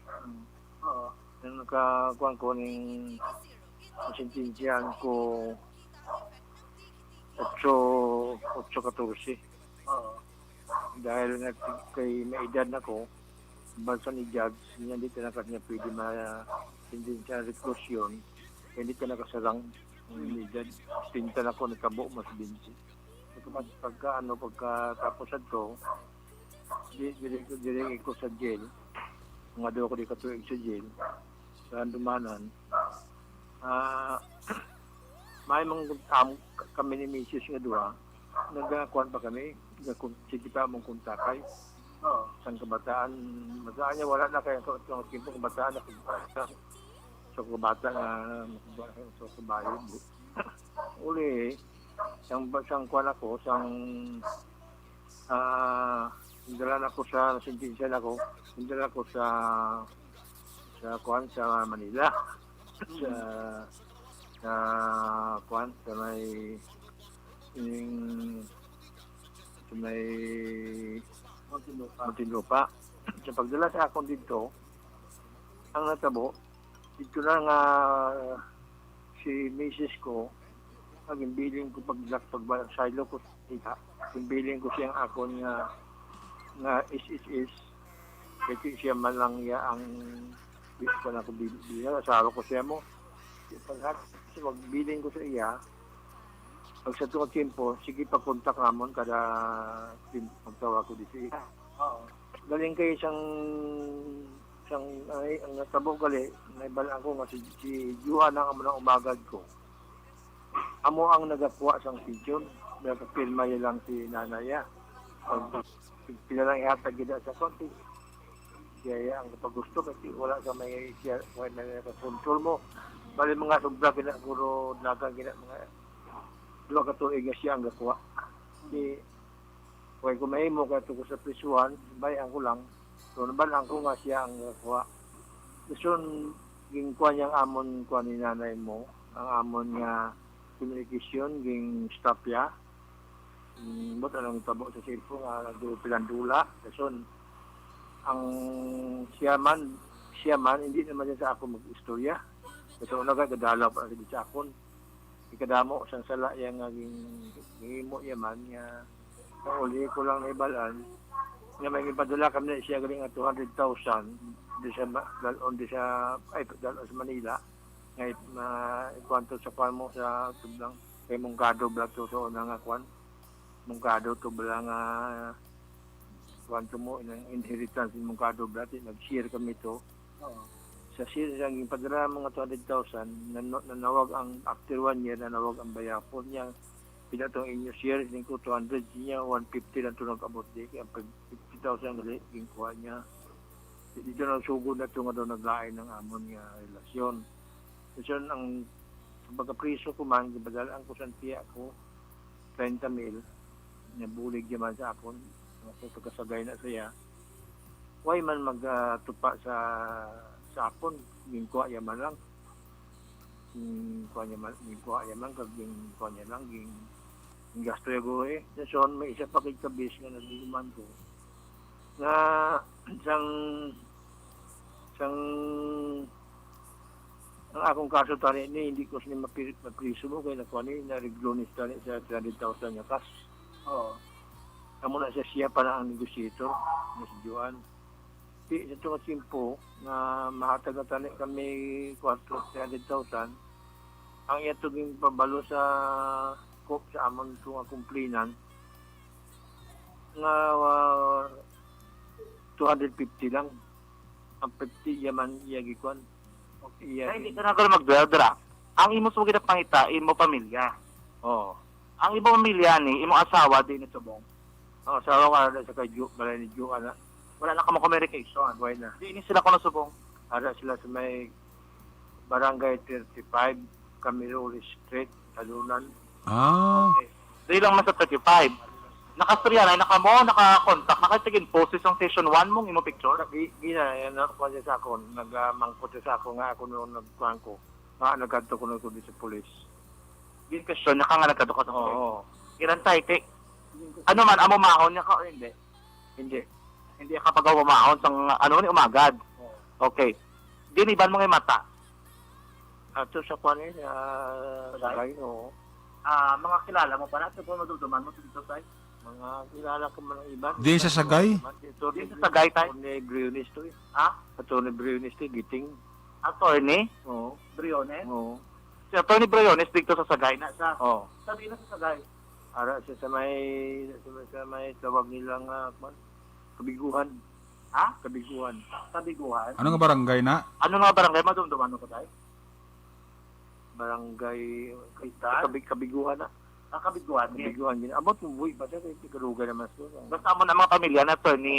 Hmm. Oo. Nang nakakuwan ko ning nasentensyahan ko otso, otso katorse. Oo. Dahil nga kay may edad na ko, balsa ni judge, niya di talaga niya pwede ma-sentensya reclusion, hindi talaga sarang ang edad. Tinta na ko, nagkabo mas binsi. Pagka, pagka, ano, pagkatapos adto, di, diri, diri ko sa jail. Nga daw ako di katuig sa jail. Sa Andumanan. Ah, may mga, um, kami ni misis nga duha, nagkakuan pa kami, nagkon-, sige pa mong kontakay. Oo. Sang kabataan, masaan niya, wala na kaya sa, sa tiempo kabataan, na kabataan. So, kabata nga, sa kabayo. Uli, sang, sang kuan ako, sang Ah, nagdala na ko sa, nasentensya na ko, nagdala ko sa, sa, kuan, sa Manila. Sa, sa, kuan, sa may, ining, sa may Muntinlupa. Sa pagdala sa akon dito, ang natabo, dito na nga si misis ko, ang ginbiling ko pag, pag, saylo ko sa iya, ginbiling ko siyang akon nga, nga is, is, is, kaya siya man lang iya ang, di ko na ko bil-, bilang, asawa ko siya mo. Pag, pagbiling ko sa iya, pag sa tuwa tiyempo, sige pag-contact namon kada tim-, magtawag ko di sa iya. Oo. Galing kay isang, isang, ay, ang natabo gali, naibalaan ko nga si, si Juan ang amo nang umagad ko. Amo ang nagakuha sang pension, nagapirma niya lang si nanay, ah. Pag pila lang ihatag gid sa konti. Siya, iya ang pagusto kasi wala sa may siya, wala na sa control mo. Bali mga sobra gina, guro, dagan gina, mga duha ka tuig nga siya ang gakuha. Di, way ko mahimo kay tuko sa prisuhan, bay ang ko lang. So, nabal-an ko nga siya ang gakuha. Dason, ginkuha niya ang amon, kuha ni nanay mo, ang amon nga communication, ging stop ya. Mm, but anong tabo sa cellphone nga nagpilandula? Dason, ang siya man, siya man, hindi naman siya sa ako mag-istorya. Dason, nagadalaw pa sa akon. Ikadamo sang sala iya nga ging-, gihimo iya man nga nauli ko lang naibalaan nga may gipadala kami na siya gali nga two hundred thousand di sa ma-, dalon di sa, ay, dalon sa Manila nga ma-, kuwanto sa kuwan mo sa tublang kay Mungkado bala to sa una nga kuwan. Mungkado to bala nga kuwanto mo, inang inheritance ni Mungkado bala, ti nag-share kami to. Oo. Sa sila sang ginpadala mga two hundred thousand, nan-, nanawag ang, after one year, nanawag ang bayapon niya. Pila tong inyo share? Siling ko, two hundred. Siya, one fifty lang to nag-abot, di. Kaya ang fifty thousand gali, ginkuha niya. Dito na sugod na to nga daw naglain ang amon nga relasyon. So, ang pagkapriso ko man, gibadalaan ko sa tiya ko, treinta mil, nabulig naman sa akon. Ako, pagkasagay na siya. Way man mag, ah, tupa sa, sa akon, ginkuha niya man lang. Ginkuha niya man, ginkuha niya man, kag ginkuha niya lang, gin-, gingasto niya ko eh. Dason, may isa pa kay kabis nga nagiguman ko. Nga, sang, sang, ang akong kaso tani ni, hindi ko sini mapi-, mapriso mo, kay nakuha ni, na-reglo ni tani sa three hundred thousand nga cash. Oo. Amo na siya, siya pa na ang negotiator, nga si Juan. Di, sa tunga simpo, nga mahatag na tani kami kwarto, three hundred thousand, ang iya to ginpabalo sa ko-, sa amon to nga complainant, nga, ah, two hundred fifty lang. Ang fifty iya man, iya gikuan. Iya Ay, hindi gin- ka na gano'n mag-dwell, dra. Ang imo sa gid pangita, imo pamilya. Oo. Ang imo pamilya ni, imo asawa, di ni subong. Ang asawa ko, ano, sa kay Ju-, balay ni Ju, ana. Wala na kamo communication. Why na? Di ni sila ko nasubong. Ara sila sa may Barangay thirty-five, Camiruli Street, Talunan. Ah. Okay. Dili lang man sa thirty-five. Nakastorya na, naka mo, naka-contact, naka-tigin post sa station one mong imo picture? Sa gi-, gina, yan, na, kuwan siya sa akon, nagmangkot siya sa akon nga ako noon nagkuhan ko. Nga, nagkadto ko noon ko di sa pulis. Din question, naka nga nagkadto ka sa Oo. Pulis. Ilan tayo, te? Ano man, amo mahon niya ka o hindi? Hindi. Hindi ka pag-umahon sang ano ni umagad. Oo. Okay. Giniban mo nga mata. Ato sa kuan eh, sa Sagay? Sagay, oo. Ah, mga kilala mo pa na, ito po madumduman mo dito, tay? Mga kilala ko man ang iban. Di sa Sagay? Ito Di sa Sagay, tay? Attorney Briones to eh. Ha? Attorney Briones to eh, Giting. Attorney? Oo. Briones? Oo. Si Attorney Briones dito sa Sagay na sa Oo. Sabi na sa Sagay. Ara siya sa may, sa may, sa may tawag nila nga, kuwan, Kabiguhan. Ha? Kabiguhan. Kabiguhan? Ano nga barangay na? Ano nga barangay? Madumduman mo ko, tay? Barangay Kaitan? Kabig-, Kabiguhan na. Ah, Kabiguhan, eh. Kabiguhan, gini. Abot mo, buhi pa siya, kay Tigaluga naman siya. Basta mo na mga pamilya na to ni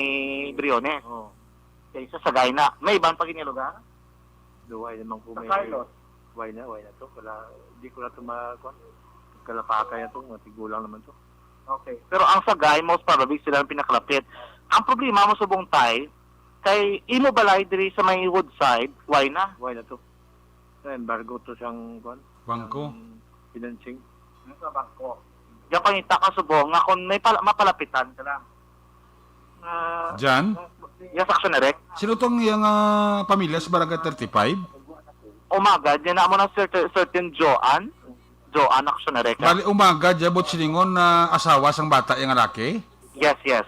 Briones. Oo. Kay sa Sagay na. May iban pa gini lugar? Duway naman ko Sa may Carlos? Why na, why na to? Kala, di ko na to ma-, kuwan. Kalapakay na to, mga tigulang naman to. Okay. Pero ang Sagay, most probably, sila ang pinakalapit. Ang problema mo subong, Tay, kay imo balay diri sa may Woodside, why na? Why na to? Sa embargo to sang, kuwan? Bangko. Sang financing. Sa bangko. Diyan pangita ka subong nga kung may pala, mapalapitan ka lang. Ah, Jan? Yes, Action Direct. Sino tong iyang, ah, pamilya sa Barangay thirty-five? Umaga, diyan na mo na certain, certain Joan. Joan, Action Direct. Bali, Umaga, diyan, but silingon na asawa sang bata iyang laki? Yes, yes.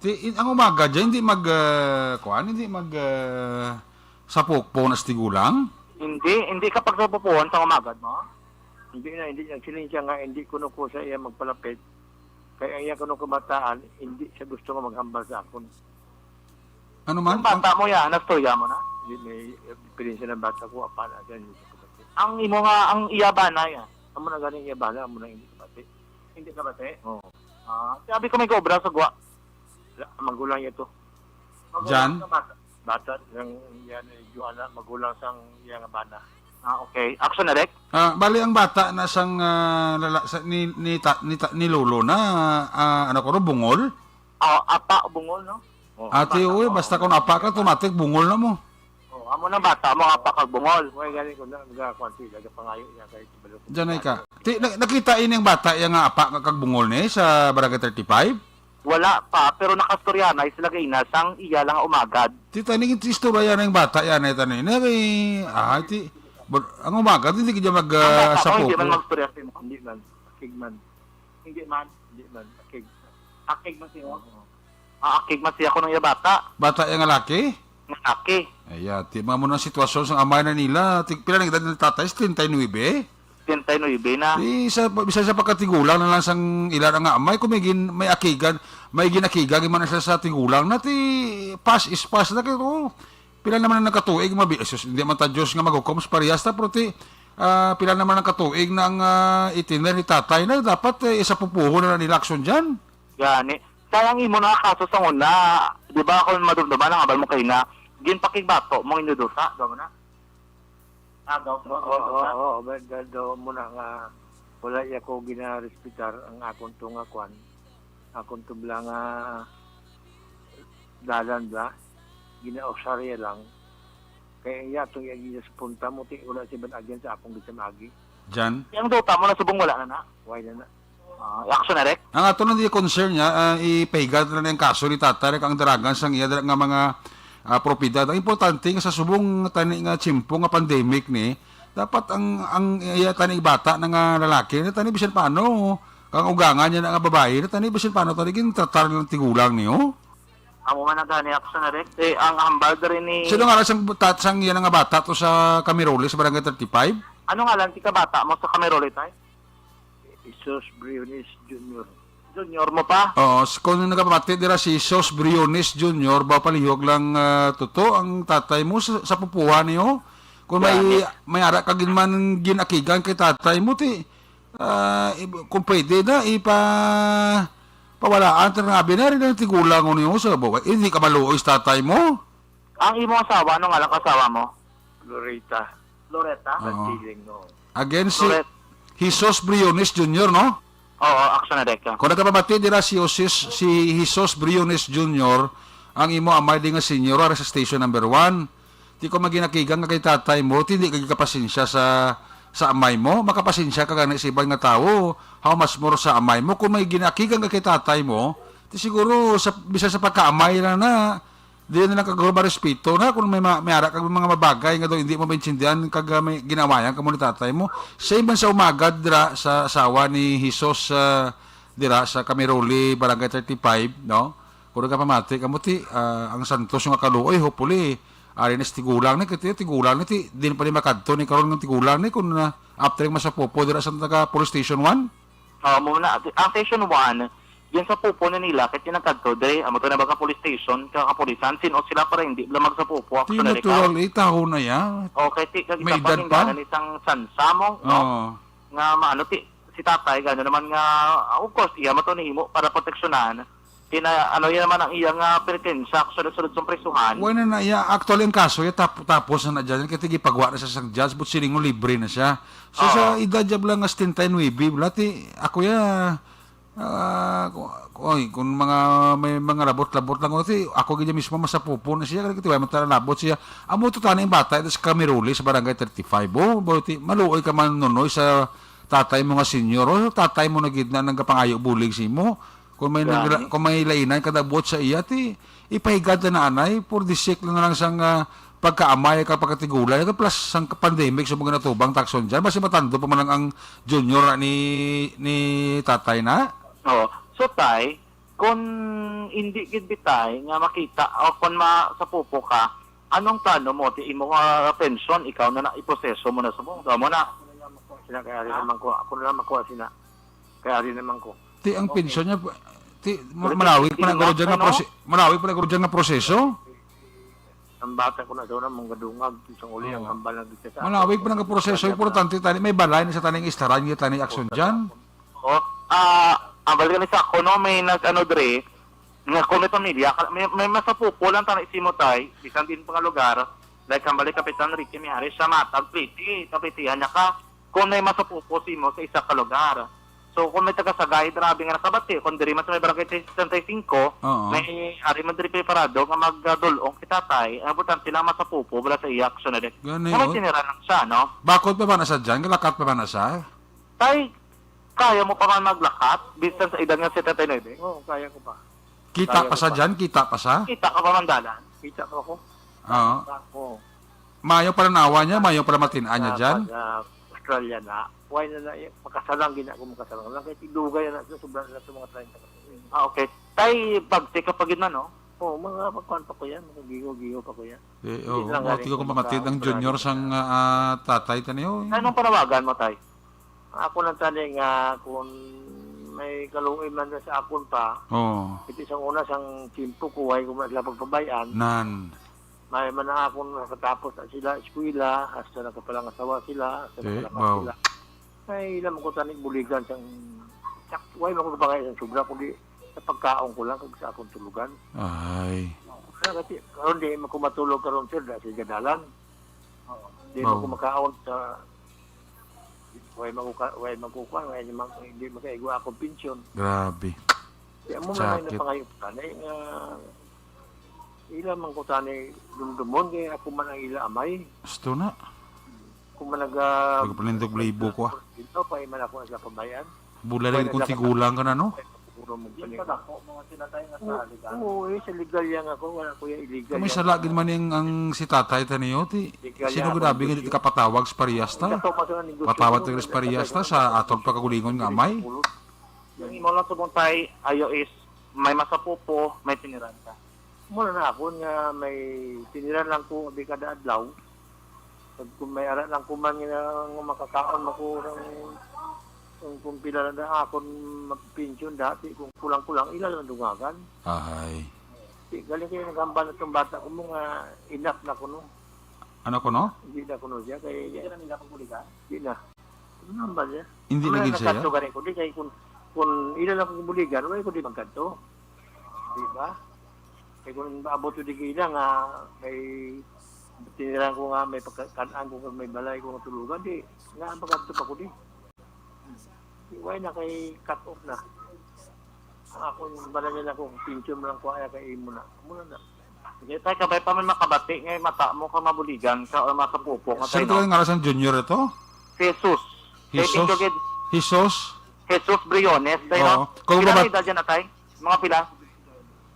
Ti, in, ang Umaga diyan, hindi mag, ah, kuwan, hindi mag, ah, sapukpon as tigulang? Hindi, hindi kapag sa pupuon sa Umaga, no? Hindi na, hindi. Nagsiling siya nga, hindi kuno ko sa iya magpalapit. Kay ang iya kuno kabataan, hindi siya gusto nga maghambal sa akon. Ano man? Ang bata mo yan, nastorya mo na? Hindi, may, eh, pilinsa ng bata ko, apa na, dyan, hindi ko kapatid. Ang imo nga, ang iya bana yan. Amo na ganing iya bana, amo na hindi kapatid. Hindi kapatid? Oo. Ah, sabi ko may kaobra sa gwa. Wala, magulang niya to. Magulang Jan? Sa bata. Bata, sang iya ni Joanna, magulang sang iya nga bana. Ah, okay. Action Direct? Ah, bali ang bata na sang, ah, lala-, sa, ni, ni, ta, ni, ta, ni Lolo na, ah, ano ko, bungol? Oh, apa, bungol, no? Oh, ate, bata, uy, oh, basta kung apa ka, automatic, bungol na mo. Oh, amo nang bata mo, apa kag bungol. Uy, gani ko na, nagakuan sila, nagapangayo niya kay Tibalo. Diyan ay ka. Ti, na, nakita ini ang bata, iya nga apa kag bungol ni sa Barangay thirty-five? Wala pa, pero nakastorya na sila gina sang iya lang Umagad. Ti, tani, istorya na yung bata, yan, eh, tani. Na kay, ah, ti, bar-, ang Umagad, hindi kanya mag, Ang ah, bata sa ko, hindi man pupo. Magstorya sa imo. Hindi man. Akig man. Hindi man. Hindi man. Akig. Akig man siya. Oo. Ah, akig man siya kuno iya bata. Bata iya nga laki? Nga laki. Ay, ti, mamo na ang sitwasyon sang amay na nila. Tig-, pila na edad ni tatay? Treinta y nuebe? Treinta y nuebe na. Di, sa, bisan sa pagkatigulang na lang sang ila nga amay, kung may gin-, may akigan, may ginakigan man sila sa tigulang na, ti, past is past na kay, oh, pila naman ang nagkatuig, mabi-, ay, sus, hindi man ta Diyos nga maghukom sa parehas ta, pero ti, ah, pila naman ang katuig na ang, ah, itiner ni tatay na, dapat, eh, isa pupuhon na nila aksyon dyan. Gani. Kaya ang imo na kaso sa una, di ba, kung madumduman ang abal mo kaina, ginpakigbato mo inyo duta, daw mo na? Ah, daw mo, oo, oo, oo, daw mo na nga wala iya ko ginarespetar ang akon to nga kwan, akon to bala nga dalan bala, ginausarya lang. Kaya iya tong iya ginaspunta mo, ti, wala siya man agyan sa akong gisang agi. Jan? Ang duta mo na subong wala na na? Why na na? Ah, action na, Rek? Ang ato lang di concern niya, ah, ipahiga na lang ang kaso ni Tatay Rek ang daragan sang iya dira nga mga, ah, propiedad. Ang importante nga sa subong tani nga tiyempo nga pandemic ni, dapat ang, ang iya tani bata na nga lalaki na tani bisan paano, kang ugangan niya na nga babayi na tani bisan paano tani gintratar ng tigulang niyo. Amo man ang gani, action na, Rek. Eh, ang hambal diri ni Sino nga sang tat-, sang iya nga bata to sa Camiroli sa Barangay thirty-five? Ano nga lang ti kabata mo sa Camiroli, Tay? Jesus Briones Junior. Junior mo pa? Oo, s-, kung nagapamati dira si Jesus Briones Junior, ba palihog lang, ah, tuto ang tatay mo sa, sa pupuhan niyo. Kung may, Gani. May ara ka gin man ginakigan kay tatay mo, ti, ah, i-, kung pwede na, ipa-, pawalaan, ta nga abi na rin ang tigulang mo niyo sa buhay. Hindi ka maluoy sa tatay mo. Ang imong asawa, ano nga lang asawa mo? Loretta. Loretta? Oo. Santiling, oo. Again, si Loretta. Jesus Briones Junior, no? Oo, action na, Rek. Kung nagapamati dira si Jesus, si Jesus Briones Junior, ang imo amay di nga senior, ara sa station number one. Di ko maginakigan nga kay tatay mo, ti di ka gikapasensya sa, sa amay mo, makapasensya ka gani sa iban nga tawo, how much more sa amay mo. Kung may ginakigan ka kay tatay mo, ti siguro, sa, bisan sa pagkaamay lang na, di na lang kaguro marespeto na kung may ma-, may ara kag mga mabagay nga daw hindi mo maintindihan kag, ah, may ginawayan ka mo ni tatay mo. Same man sa Umagad dira sa asawa ni Jesus, ah, dira sa Camiroli, Barangay thirty-five, no? Kung nagapamati ka mo, ti, ah, ang santos nga kaluoy, hopefully, ari na sa tigulang ni, kaya tigulang ni, ti, din pa ni makadto ni karon ng tigulang ni, kung, ah, after yung masapopo dira sa taga Police Station one? Oo, muna. Ang Station one, yun sa pupo na nila, kahit yung nagkadto, dre, amo to na ba ka police station, ka kapulisan, sin-o sila para hindi bala magsapupo, Ti, actually, natural, ikaw? Eh, taho na ya. Okay, ti, kag May isa pa, edad pa? Gingganan isang sansa mo, no? Oo. Nga, maano, ti, si tatay, gano naman nga, ah, of course, iya mo to nahimo para proteksyonan. Ti na, ano, yan naman ang iya nga penitensya, sulod-sulod sa prisuhan. Wala na, ya, actually, ang kaso, ya, tap-, tapos na na dyan, kaya tigipagwa na siya sa judge, but siling mo libre na siya. So, Oo. Sa edad niya bala nga setenta y nuebe, bala, ti, ako ya, Ah, ku-, ku-, oy, kung mga, may mga labot-labot lang, ti, ako gid mismo masapupo na siya, kaya kay way man ta labot siya. Amo to tani ang bata, ito sa Camiruli, sa Barangay thirty-five. Oh, boy, ti, maluoy ka man, Nonoy, sa tatay mo nga senior. Oh, tatay mo na gid na nagapangayo bulig sa imo. Kung may Gani. nagra-, kung may lainan ka nabuot sa iya, ti, ipahigad na na anay, for the sake lang, lang sang, ah, pagkaamay, ka pagkatigulay, plus sang pandemic sa mga natubang takson dyan. Mas matando pa man ang, ang junior na ni, ni tatay na. Oh, so, tay, kung hindi gid bitay nga makita o kung ma-, sa pupo ka, anong plano mo? Ti imo nga pensyon, ikaw na na, iproseso mo na sa mo, mo na. Sina kay ari Ha? naman ko, ako na lang makuha sina. Kay ari naman ko. Ti, ang Okay. pensyon niya, ti, ma-, Pero malawig pa na, ano, guro, dyan nga ano? prose-, malawig pa na, guro, dyan nga proseso? Ang bata ko na daw na, manggadungag, isang uli, ang Oo. kambal na dito sa Malawig akin. pa na nga proseso, Kaya importante tani, may balay na sa taning istaran, niya tani aksyon dyan. Oh, ah, ang balik ni sa ako, no, may nag-ano dre, nga kung may pamilya, ka-, may, may masapupo lang tani si Mutay, bisan din pa nga lugar, like, ang balik Kapitan Ricky Mijares, siya matag pliti, kaplitihan niya ka, kung may masapupo si mo sa isa ka lugar. So, kung may taga-Sagay, grabe nga nakabati, kung diri man sa may barangay sesenta y cinco, Oo. may ari man diri preparado nga magdulong si tatay, ang importante lang masapupo, wala sa iya aksyon na din. Gani, Kung may oh. tiniran lang siya, no? Bakod pa ba na sa dyan? Galakat pa ba na sa? Tay, kaya mo pa man maglakat, bisan sa edad nga setenta y nuebe? Oo, kaya ko pa. Kita Kaya pa ko sa pa. dyan? Kita pa sa? Kita ka pa man dalan? Kita pa ako. Oo. Ako. Mayo pala nawa niya, mayo pala matin-an niya dyan. Pag, ah, Australia na, why na na, makasalang gina ko makasalang lang, kay tigdugay na sa sobra na sa mga treinta ka. Ah, okay. Tay, bagti ka pa gid na, no? Oo, mga pagkuhan pa ko yan, mga giho-giho pa ko yan. Eh, Hindi oo, lang mao galing tiyo ko kung mamatid maka-, ang junior maraming sang, ah, tatay taniyo, eh. Anong panawagan mo, tay? Ako lang tani nga kung may kaluoy man na sa akon pa, Oo. ito sang una, sang tiyempo ko, way ko man sila pagpabayaan. Nan. May man na akon nakatapos na sila eskwela, hasta nakapalangasawa sila, hasta Te, nakalangasawa wow. sila. Ay, ila man ko tani buligan sang, sak-, way man ko kapangayo sang sobra, kundi sa pagkaon ko lang kag sa akong tulugan. Ay. Kaya kasi, karon di man ko matulog karon, sir, dahil sa gadalan. Di man Wow. ko makaon sa, way man ko ka-, way man ko kuwan, way man, hindi makaigwa akong pensyon. Grabe. Di mo man Sakit. na pangayo pa, na, nga, ila man ko tani dumdumon, kay ako man ang ila amay. Gusto na. Kung man naga-, Nagpanindog libo ko, ah. Ito, pa man ako sa pabayan. Bula Wala lang kung lang. tigulang ka na, no? Siguro mo Yung kanina. padako, mga sinatay nga sa Oo, legal. oo, eh, sa legal yan ako. Wala ko yung illegal Kami yan. sala gid man yung ang si tatay ta niyo, ti. Legal Sino yan, gud abi nga di kung kapatawag sa parehas ta? Ito, mas ang negosyo Patawag ko, ta sa parehas ta sa atong pagkagulingon nga amay. Yung imo lang subong tay, ayo is may masapupo, may tiniran ka. Muna na ako nga may tiniran lang ko di kada adlaw. Pag kung may ara lang ko man nga, nga makakaon ako ng, kung, kung pila na da akon magpensyon dati, kung kulang-kulang, ila lang dungagan. Ahay. Di, galing kayo naghambal na itong bata ko mo nga enough na kuno. Ano kuno? Hindi na kuno siya, kay Hindi na nila pagbuligan? Hindi na. Ano nambal niya? Hindi Ano na na gid siya? nagkadto gani ko, di kay kung, kung ila lang kong buligan, wala ko di magkadto. Di ba? Kay kung abot ko di kila nga may tiniran ko nga may pagkakan ko, may balay ko nga tulugan, di nga ang pagkadto pa ko di. Di, why na kay cut off na? Ang ako, yung bala nila ko, pension mo lang ko, ay kay imo na. Muna na. Sige, tay, kabay pa man makabati nga mata mo ka mabuligan ka o masapupo ka, Sir, tay, no? Kaya nga sang junior ito? Si Jesus. Tay, Jesus? thank you, gid. Jesus? Jesus Briones, tay, Oo. no? Kung Pila babat- na edad yan na, tay? Mga pila?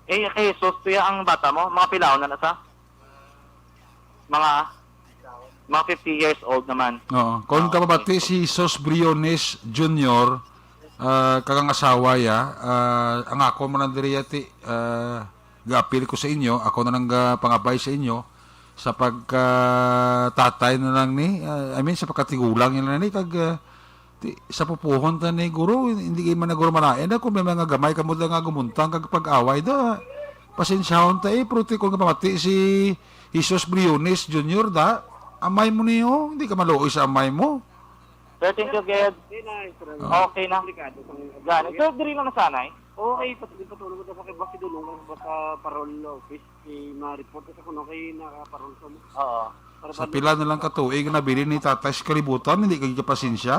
Eh, kay Jesus, tuya ang bata mo? Mga pila na na sa? Mga, mga fifty years old naman. Oo. Kung Ah, okay. kababati si Jesus Briones Junior, ah, kag ang asawa ya, ah, ang ako man ang diri, ti, ah, gaapil ko sa inyo, ako na lang ga-, pangabay sa inyo, sa pagka tatay na lang ni, ah, I mean, sa pagkatigulang nila ni, kag, ah, ti, sa pupuhon ta ni guro, hindi kayo man na guro malain na, kung may mga gamay kamo da nga gumuntang kag pag-away da, pasensyahon ta eh, pero ti, kung kapamati si Jesus Briones Junior da, amay mo niyo, hindi ka maluoy sa amay mo. Sir, thank you, Ged. Okay na, sir. Ah. Okay na. Delikado sa mga Gani. Sir, diri na nasanay. Okay, pat-, ipatulong ko sa kay Boss Idulungan ba sa parol office, si ma-report sa kuno kay nakaparol sa mo. Oo. Para Sa ba pila na lang ka tuig nabilin ni Tatay sa kalibutan, hindi ka gigapasensya?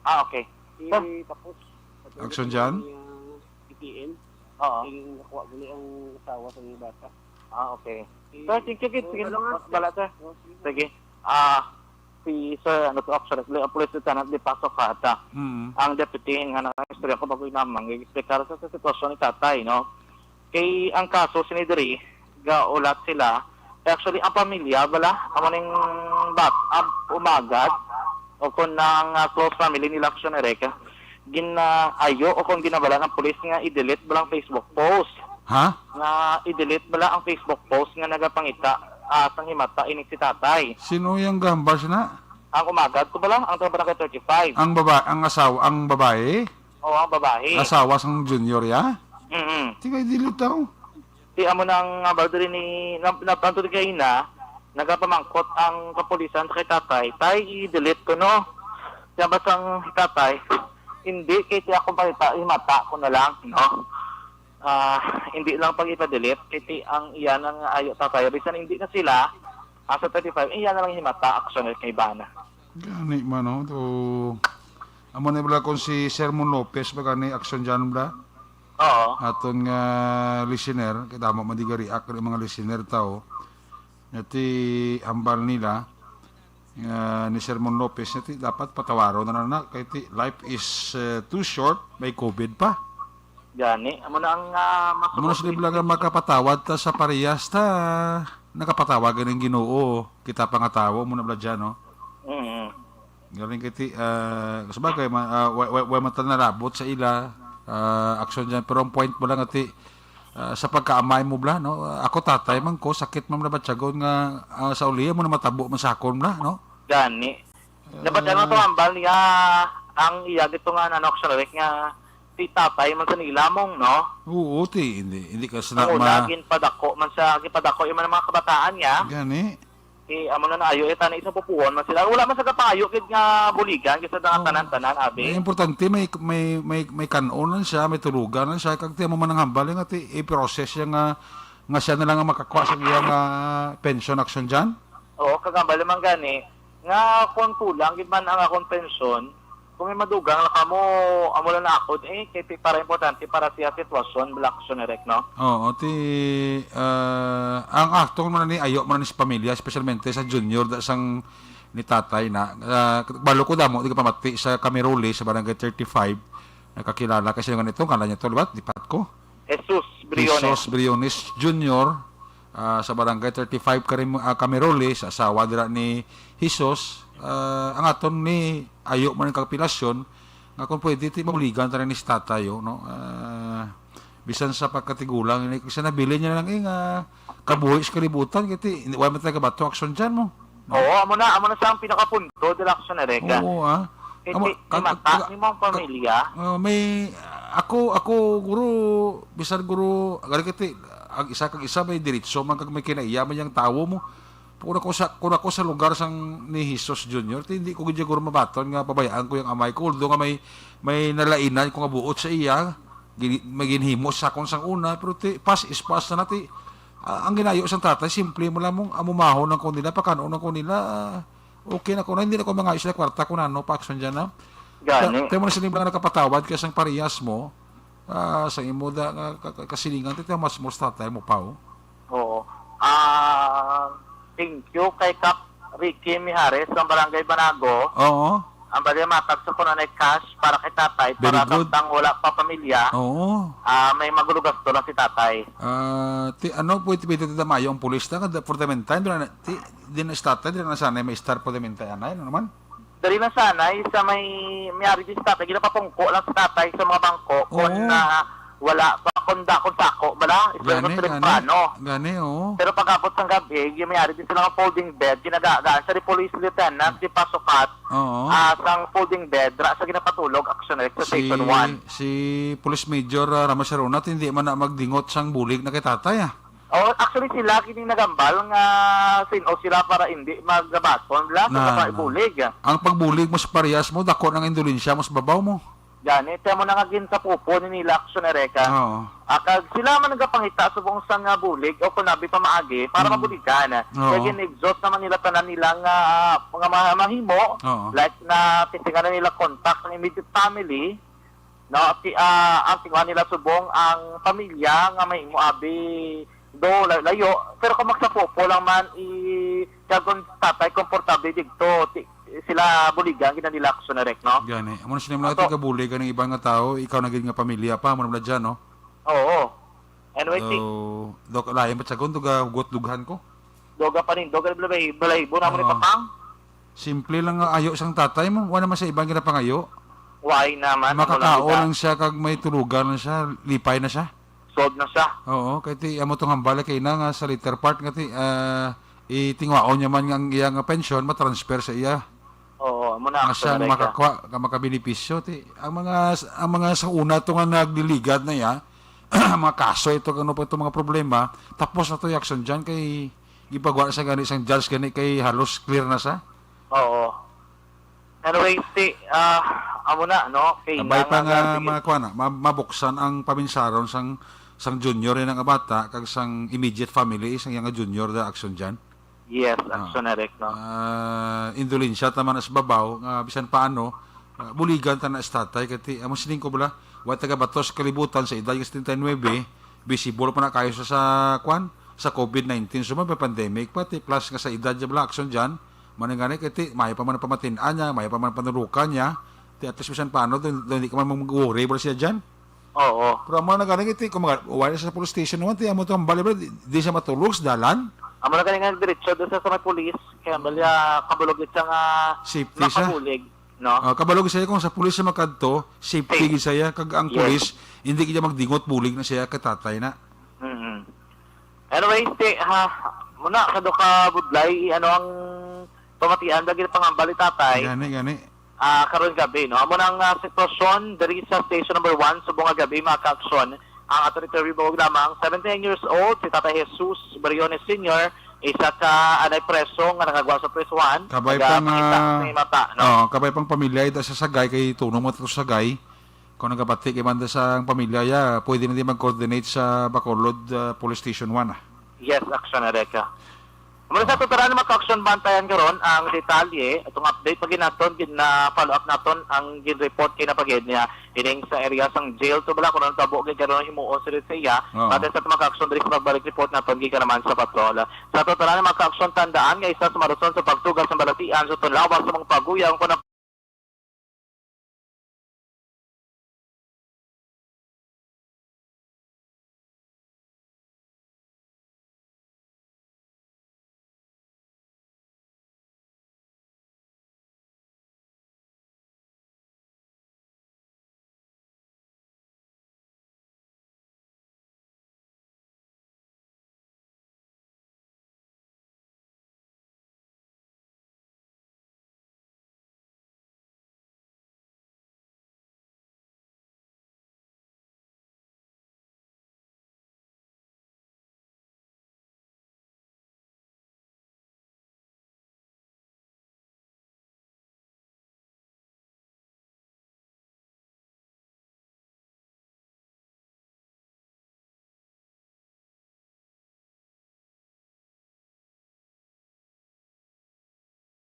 Ah, okay. Sir. Tapos, Action dyan? P M. Oo. Yung nakuha gali ang asawa sa mga bata. Ah, okay. Eh, Sir, thank you, gid. oh, Sige, ano nga, bala, sir. Oh, sige. Sige. Ah, si Sir, ano to, actually, ang Police Lieutenant Di Paso Cata. Mm. Ang deputy nga nakaistorya ko bago naman, nag-explicar sa, sa sitwasyon ni tatay, no? Kay ang kaso, sini diri, gaulat sila. Actually, ang pamilya, bala, amo ning bat, ang umagad, o kung ang, ah, close family nila, Action Eric, gin-, ah, ayo o kung ginabala ng pulis nga i-delete bala ang Facebook post. Ha? Nga i-delete bala ang Facebook post nga nagapangita, ah, sang himata ini si tatay. Sino yung gambas na? Ang umagad ko bala, ang taga Barangay thirty-five. Ang baba-, ang asawa, ang babae? Oo, ang babae. Asawa sang Junior, ya? Mm-mm. Tingay delete daw. Di amo nang, ah, bala diri ni, na, na, ang tuod kay ina, nagapamangkot ang kapulisan sa kay tatay, "Tay, i-delete ko, no?" Siya ba sang tatay, "Hindi, kay ti akong panita, himata ko na lang, no?" Ah, hindi lang pag ipa-delete, kay ti ang iya nang ayo tatay, bisan hindi na sila, ah, sa thirty-five, iya na lang himata, Action Eric, kay bana. Gani man, no? To, amo na bala kung si Sermon Lopez ba gani, Action John bala? Oo. Aton nga listener, kay damo man di ga-react ang mga listener tao. Nga ti hambal nila, nga ni Sermon Lopez, nga ti dapat patawaron na lang na, kay ti life is, eh, too short, may covid pa. Gani, amo na ang, ah, Amo na sila bala nga makapatawad ta sa parehas ta, nakapatawad ganing Ginoo, kita pa nga tawo, amo na bala dyan, no? Mm. Galing kay ti, ah, sabagay, ma-, ah, wa-, wa-, wa man ta narabot sa ila, ah, action dyan. Pero ang point mo lang, ati, ah, sa pagkaamay mo, bala, no? Ah, ako, tatay man ko, sakit man na batyagon nga, ah, sa uliya mo na matabo man sa akon, bala, no? Gani. Dapat ano to, Ah. hambal niya, ang iya gito nga, ano, action, nga si tatay man sa nilamong, no? Oo, ti, hindi, hindi ka sa Ang una, ma- ginpadako man sa, ginpadako yung mga kabataan niya. Gani. Eh, amo na naayo, eh, tani isang pupuon man sila. Wala man sa kapangayo gid nga buligan, kay sa mga Ah, tanan-tanan, abi. Ang importante, may, may, may, may kanon lang siya, may tulugan lang siya. Kag ti amo man ang hambal, nga ti, i-process siya nga, nga siya na lang ang makakuha sa iya nga pension action dyan. Oo, kag hambal man gani, nga kung kulang gid man ang akong pension, kung may madugang na kamo, amo lang na ako, eh, kay ti-, para importante para siya sitwasyon, bala, action, Eric, no? Oo, ti, ah, ang akto man ni, ayo man ni sa pamilya, especialmente sa junior, da sang ni tatay na. Ah, balo ko damo, di ka pamati sa Cameroli, sa Barangay thirty-five. Nakakilala kasi yung ganito, kala niya to, liwat, lipat ko. Jesus Briones. Jesus Briones Junior, ah, sa Barangay thirty-five Karim-, ah, Cameroli, sa asawa dira ni Jesus. Ah, ang aton ni ayo man ang kapilasyon, nga kung pwede, ti mabuligan ta rin ni si tatay, oh, no? Ah, bisan sa pagkatigulang, ini, kung siya nabilin niya lang, eh, nga kabuhi sa kalibutan, kaya ti, hindi, wala man tayo kabato, action dyan mo. No? Oo, amo na, amo na sa ang pinakapunto, de la action, Erica. Oo, ah. Kay Amo, ti-, kag-, mata kag-, ni mong kag-, pamilya. Ah, may, ako, ako, guro, bisan guro, gani kay ti, ang isa kag isa may diretso man kag may kinaiya man yang tawo mo. Kung ako sa, kung ako sa lugar sang ni Jesus Junior, ti, hindi ko gid siguro mabaton nga pabayaan ko yung amay ko, although nga may, may nalainan ko nga buot sa iya, gini-, may ginhimo sa akon sang una, pero ti, past is past na na, ti. Ah, ang ginayo sang tatay, simple mo lang mong amumahon lang ko nila, pakanon lang ko nila, ah, okay na ko na, hindi na ko mangayo sila kwarta kung ano, pa action dyan na. Gani. Kaya mo na sila nga nakapatawad kaya sang parehas mo, ah, sa imo da, nga ka-, ka-, kasilingan, ti, mas mo sa tatay mo pa, oh. Oo. Ah, thank you kay Kap Ricky Mijares ng Barangay Banago. Oo. Ang bali matag sa kuno na cash para kay tatay, Very para good. Samtang wala pa pamilya, Oo. ah, may magulugasto lang si tatay. Ah, ti, ano, pwede, pwede tita mayo ang pulis na, kada for the meantime, dira na, ti, din na si tatay, dira na sana may star for the meantime, anay, ano naman? Dali na sana, eh, sa may, may ari din si tatay, ginapapungko lang si tatay sa mga bangko, kung Oo. na wala pa, kung da, kung sako, bala, Gani, sa gani. Temprano. Gani, oo. Pero pag-abot sang gabi, yung may ari din sila nga folding bed, ginagaan sa Police Lieutenant, di pasukat, Oo. ah, sang folding bed, ra sa ginapatulog, action sa Si, Station one. si Police Major, ah, Ramos Arunat, hindi man na magdingot sang bulig na kay tatay, ah. Oh, actually, sila kining nagambal nga sin-o sila para hindi magabaton, bala, sa Na, pagbulig. Ang pagbulig mo sa parehas mo, dako ng indulensya mo sa babaw mo. Gani, kaya mo na nga gin sa pupo ni nila, action, Erica. Oo. Ah, kag sila man nagapangita subong sa nga bulig o kunabi pamaagi para Mm. mabuligan. Oo. Kaya gin-exhaust naman nila tanan nila nga mga ma-, mahimo, Oo. like na titingan na nila contact ng immediate family, No, ti-, ah, ang tingwa nila subong ang pamilya nga mahimo abi do la-, layo, pero kung magsapupo lang man, i-, siya kung tatay komportable digto, ti-, sila buligan gid nila, Action Eric, no? Gani. Amo na sila mga Ato. Tigabulig kaning iban nga tao, ikaw na gid nga pamilya pa, mo na dyan, no? Oo. Anyway, ti- So, dok, lain pa siya kung duga hugot dughan ko. Doga pa rin, doga balay, balay, bo naman Oo. Ipapang. Simple lang nga ayo sang tatay mo, wala naman sa ibang ginapangayo. Why naman? Ang Makakao wala lang siya kag may tulugan lang siya, lipay na siya. Solve na siya. Oo, kay ti amo tong hambal kay na nga sa later part nga ti, ah, itingwaon niya man nga ang iya nga pensyon matransfer sa iya. Oo, amo na Nga ang siyang correct, ah. Makakwa, ka makabenepisyo ti ang mga ang mga sa una to nga nagliligad na iya, mga kaso ito kano pa itong mga problema, tapos na to yung action dyan kay gipagawa na sa gani sang judge gani kay halos clear na sa. Oo. Anyway, ti, ah, amo na, no? Kay Abay na pa nga nga, sige. Mga kuwan na, ma-, mabuksan ang paminsaron sang, sang junior, yun ang bata, kag sang immediate family, sang iyang junior, the action dyan. Yes, Ah. Action Eric, no? Ah, indulensya ta man as babaw, nga bisan paano, ah, buligan ta na as tatay, kay ti, amo sining ko bala, wa taga batos kalibutan sa edad nga setenta y nuebe, visible pa na kayo sa, sa, kwan, sa covid nineteen. So, may pandemic pa, ti, plus nga sa edad niya bala, action dyan, maningani, kay ti, may pa man ang pamatin-an niya, may pa man ang panurukan niya, ti, at least bisan paano, dun, dun, hindi ka man mag-worry bala siya dyan. Oo. Pero amo na gani, ti, kung mga, wala sa police station naman, ti, amo to ang bali, bali, di, di siya matulog sa dalan. Amo na gani nga diretso doon sa, sa may police, kaya bali, ah, kabalog gid siya nga Safety siya. Makabulig, no? Ah, kabalog siya kung sa police siya makadto, safety Safe. Gid siya, kag ang Yes. Police, hindi gid magdingot bulig na siya kay tatay na. Mm-mm. Anyway, ti, ha, muna, kado ka budlay, ano ang pamatian, lagi na pangambal ni tatay? Gani, gani. Ah, karon gabi, no? Amo nang, ah, sitwasyon diri sa station number one, subong nga gabi, mga ka-aksyon. Ang ato ni Terry Bog lamang, seventy-nine years old, si Tatay Jesus Briones Senior, isa ka anay preso nga nagagwa sa Press One. Kabay pa nga, Nagapakita sa mata, no? Oh, kabay pang pamilya, ida sa Sagay, kay Tunong mo to Sagay. Kung nagapati kay banda sa ang pamilya, ya, pwede na di mag-coordinate sa Bacolod, ah, Police Station one, ah. Yes, Action Erika. Muna sa Oh. Tuturan, mga ka-aksyon, bantayan karon ang detalye. Itong update pa ginaton, gin-, na follow up naton ang gin-report kay napagid niya. Ining sa area sang jail, to bala kung ano tabo, gid karon himuon sa sa iya. Oo. Pati sa mga ka-aksyon, diri sa pagbalik report naton, gikan naman sa patrol. Sa Tuturan, mga ka-aksyon, tandaan nga isa sa mga rason sa pagtugas ng balatian sa tunlawas sa mga paguya, ang kuna-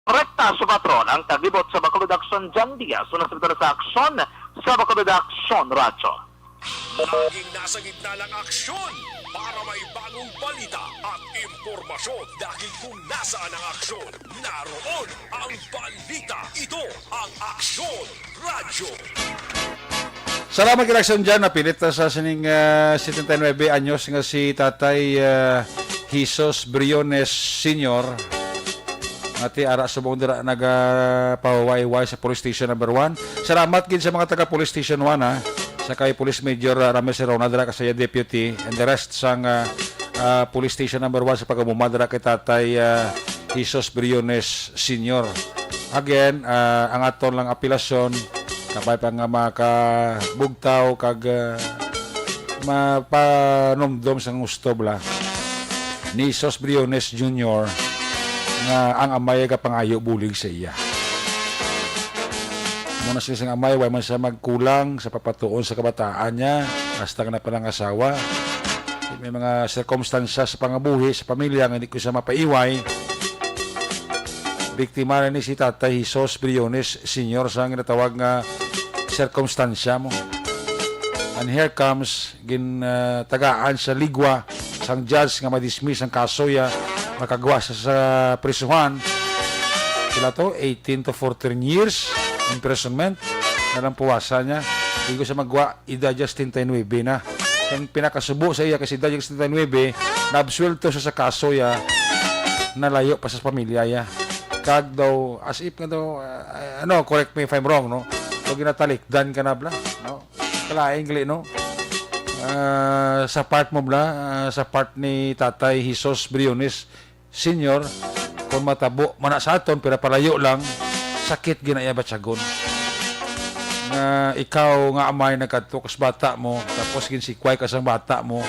Rekta sa patron ang taglibot sa Bacolod Aksyon, John Diaz, una sa Aksyon, sa Bacolod Aksyon Radyo. Laging nasa gitna ng aksyon para may bagong balita at impormasyon, dahil kung nasaan ang aksyon, naroon ang balita. Ito ang Aksyon Radyo. Salamat kay Aksyon dyan. Napilit na sa sining, ah, setenta y nuebe anyos nga si Tatay, ah, Jesus Briones Senior. Ati ara subong dira nagapahuway-huway sa Police Station number one. Salamat gid sa mga taga Police Station one, ha. Sa kay Police Major, ah, Ramis Ronald, dira ka sa iya deputy, and the rest sang, ah, ah, Police Station number one sa pag-umuma dira kay Tatay, ah, Jesus Briones Senior. Again, ah, ang aton lang apelasyon, kabay pa nga makabugtaw kag, ah, mapanumdom sang gusto bala ni Jesus Briones Junior nga ang amay gapangayo bulig sa iya. Muna siya sang amay, way man siya magkulang sa papatuon sa kabataan niya, hasta nga napanangasawa. May mga sirkumstansya sa pangabuhi sa pamilya nga hindi ko siya mapaiway. Biktima na ni si Tatay Jesus Briones Senior sa ginatawag nga sirkumstansya mo. And here comes, gin, ah, tagaan sa ligwa sang judge nga ma-dismiss ang kaso ya, makagwa sa, sa prisuhan. Pila to? Eighteen to fourteen years imprisonment. Nalang puwasa niya. Igo sa magwa, edad niya setenta y nuebe na. Ang pinakasubo sa iya kasi edad niya setenta y nuebe, naabsuwelto siya sa kaso ya, nalayo pa sa pamilya ya. Kag daw, as if nga daw, ah, ano, correct me if I'm wrong, no? Daw ginatalikdan ka na bala, no? Kalaing gali, no? Ah, sa part mo bala, ah, sa part ni Tatay Jesus Briones Senior, kung matabo man na sa aton, pero palayo lang, sakit ginaya batyagon. Nga ikaw nga amay nagkadto kas bata mo, tapos ginsikway ka sang bata mo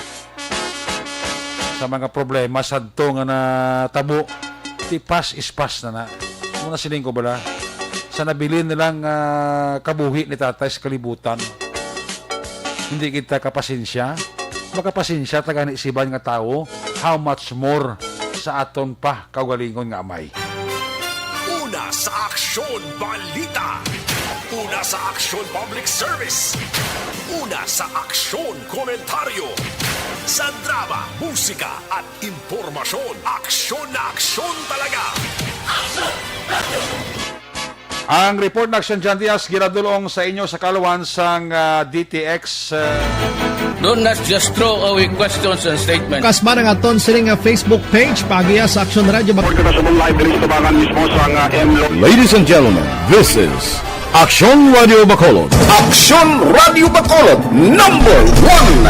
sa mga problema sadto nga natabo, ti pas is pas na na. Muna siling ko bala, sa nabilin nilang, ah, kabuhi ni Tatay sa kalibutan. Hindi kita kapasensya. Makapasensya ta gani siban nga tawo, how much more sa aton pa kaugalingon nga amay. Una sa Aksyon Balita. Una sa Aksyon Public Service. Una sa Aksyon Komentaryo. Sa drama, musika at impormasyon, aksyon na aksyon talaga. Ang report na Aksyon John Diaz, ginadulong sa inyo sa kaluan sang, ah, D T X, ah, Do not just throw away questions and statements. Kasma ang aton sini nga Facebook page, pagiya sa Aksyon Radio Bac- Kita sa live diri sa tubangan mismo sa nga M Lo- Ladies and gentlemen, this is Aksyon Radio Bacolod. Aksyon Radio Bacolod, number one.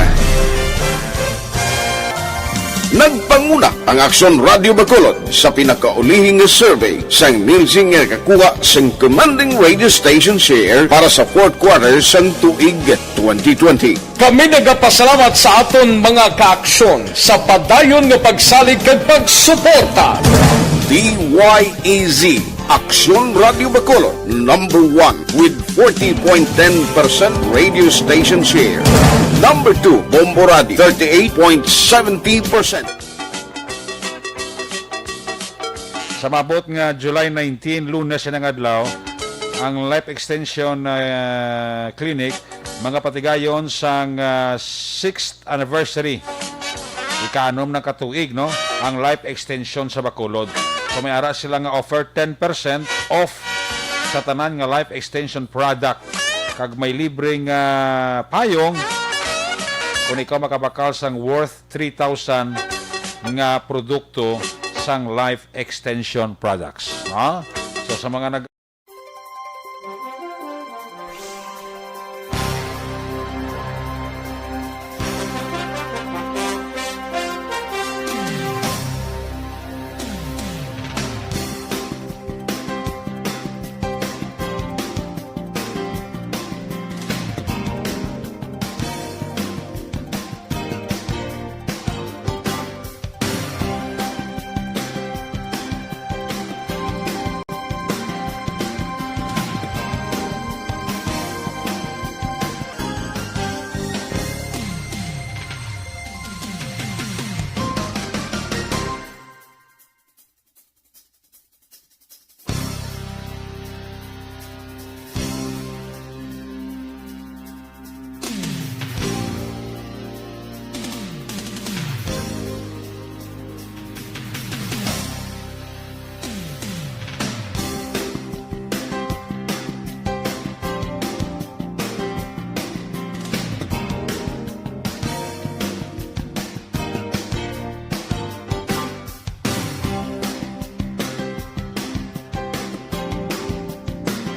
Nagpanguna ang Aksyon Radio Bacolod sa pinakaulihing nga survey sang Nielsen nga nakakuha sang commanding radio station share para sa fourth quarter sang tuig twenty twenty. Kami nagapasalamat sa aton mga kaaksyon sa padayon nga pagsalig kag pagsuporta. D Y E Z, Aksyon Radio Bacolod, number one with forty point ten percent radio station share. Number two, Bombo Radio, thirty-eight point seventy percent. Sa maabot nga July nineteen, Lunes nga adlaw, ang Life Extension, ah, Clinic, mga patigayon sang, ah, sixth anniversary. Ika-anom na katuig, no? Ang Life Extension sa Bacolod. So, may ara sila nga offer ten percent off sa tanan nga Life Extension product. Kag may libreng, ah, payong kung ikaw makabakal sang worth three thousand nga produkto sang Life Extension products, no? So, sa mga nag-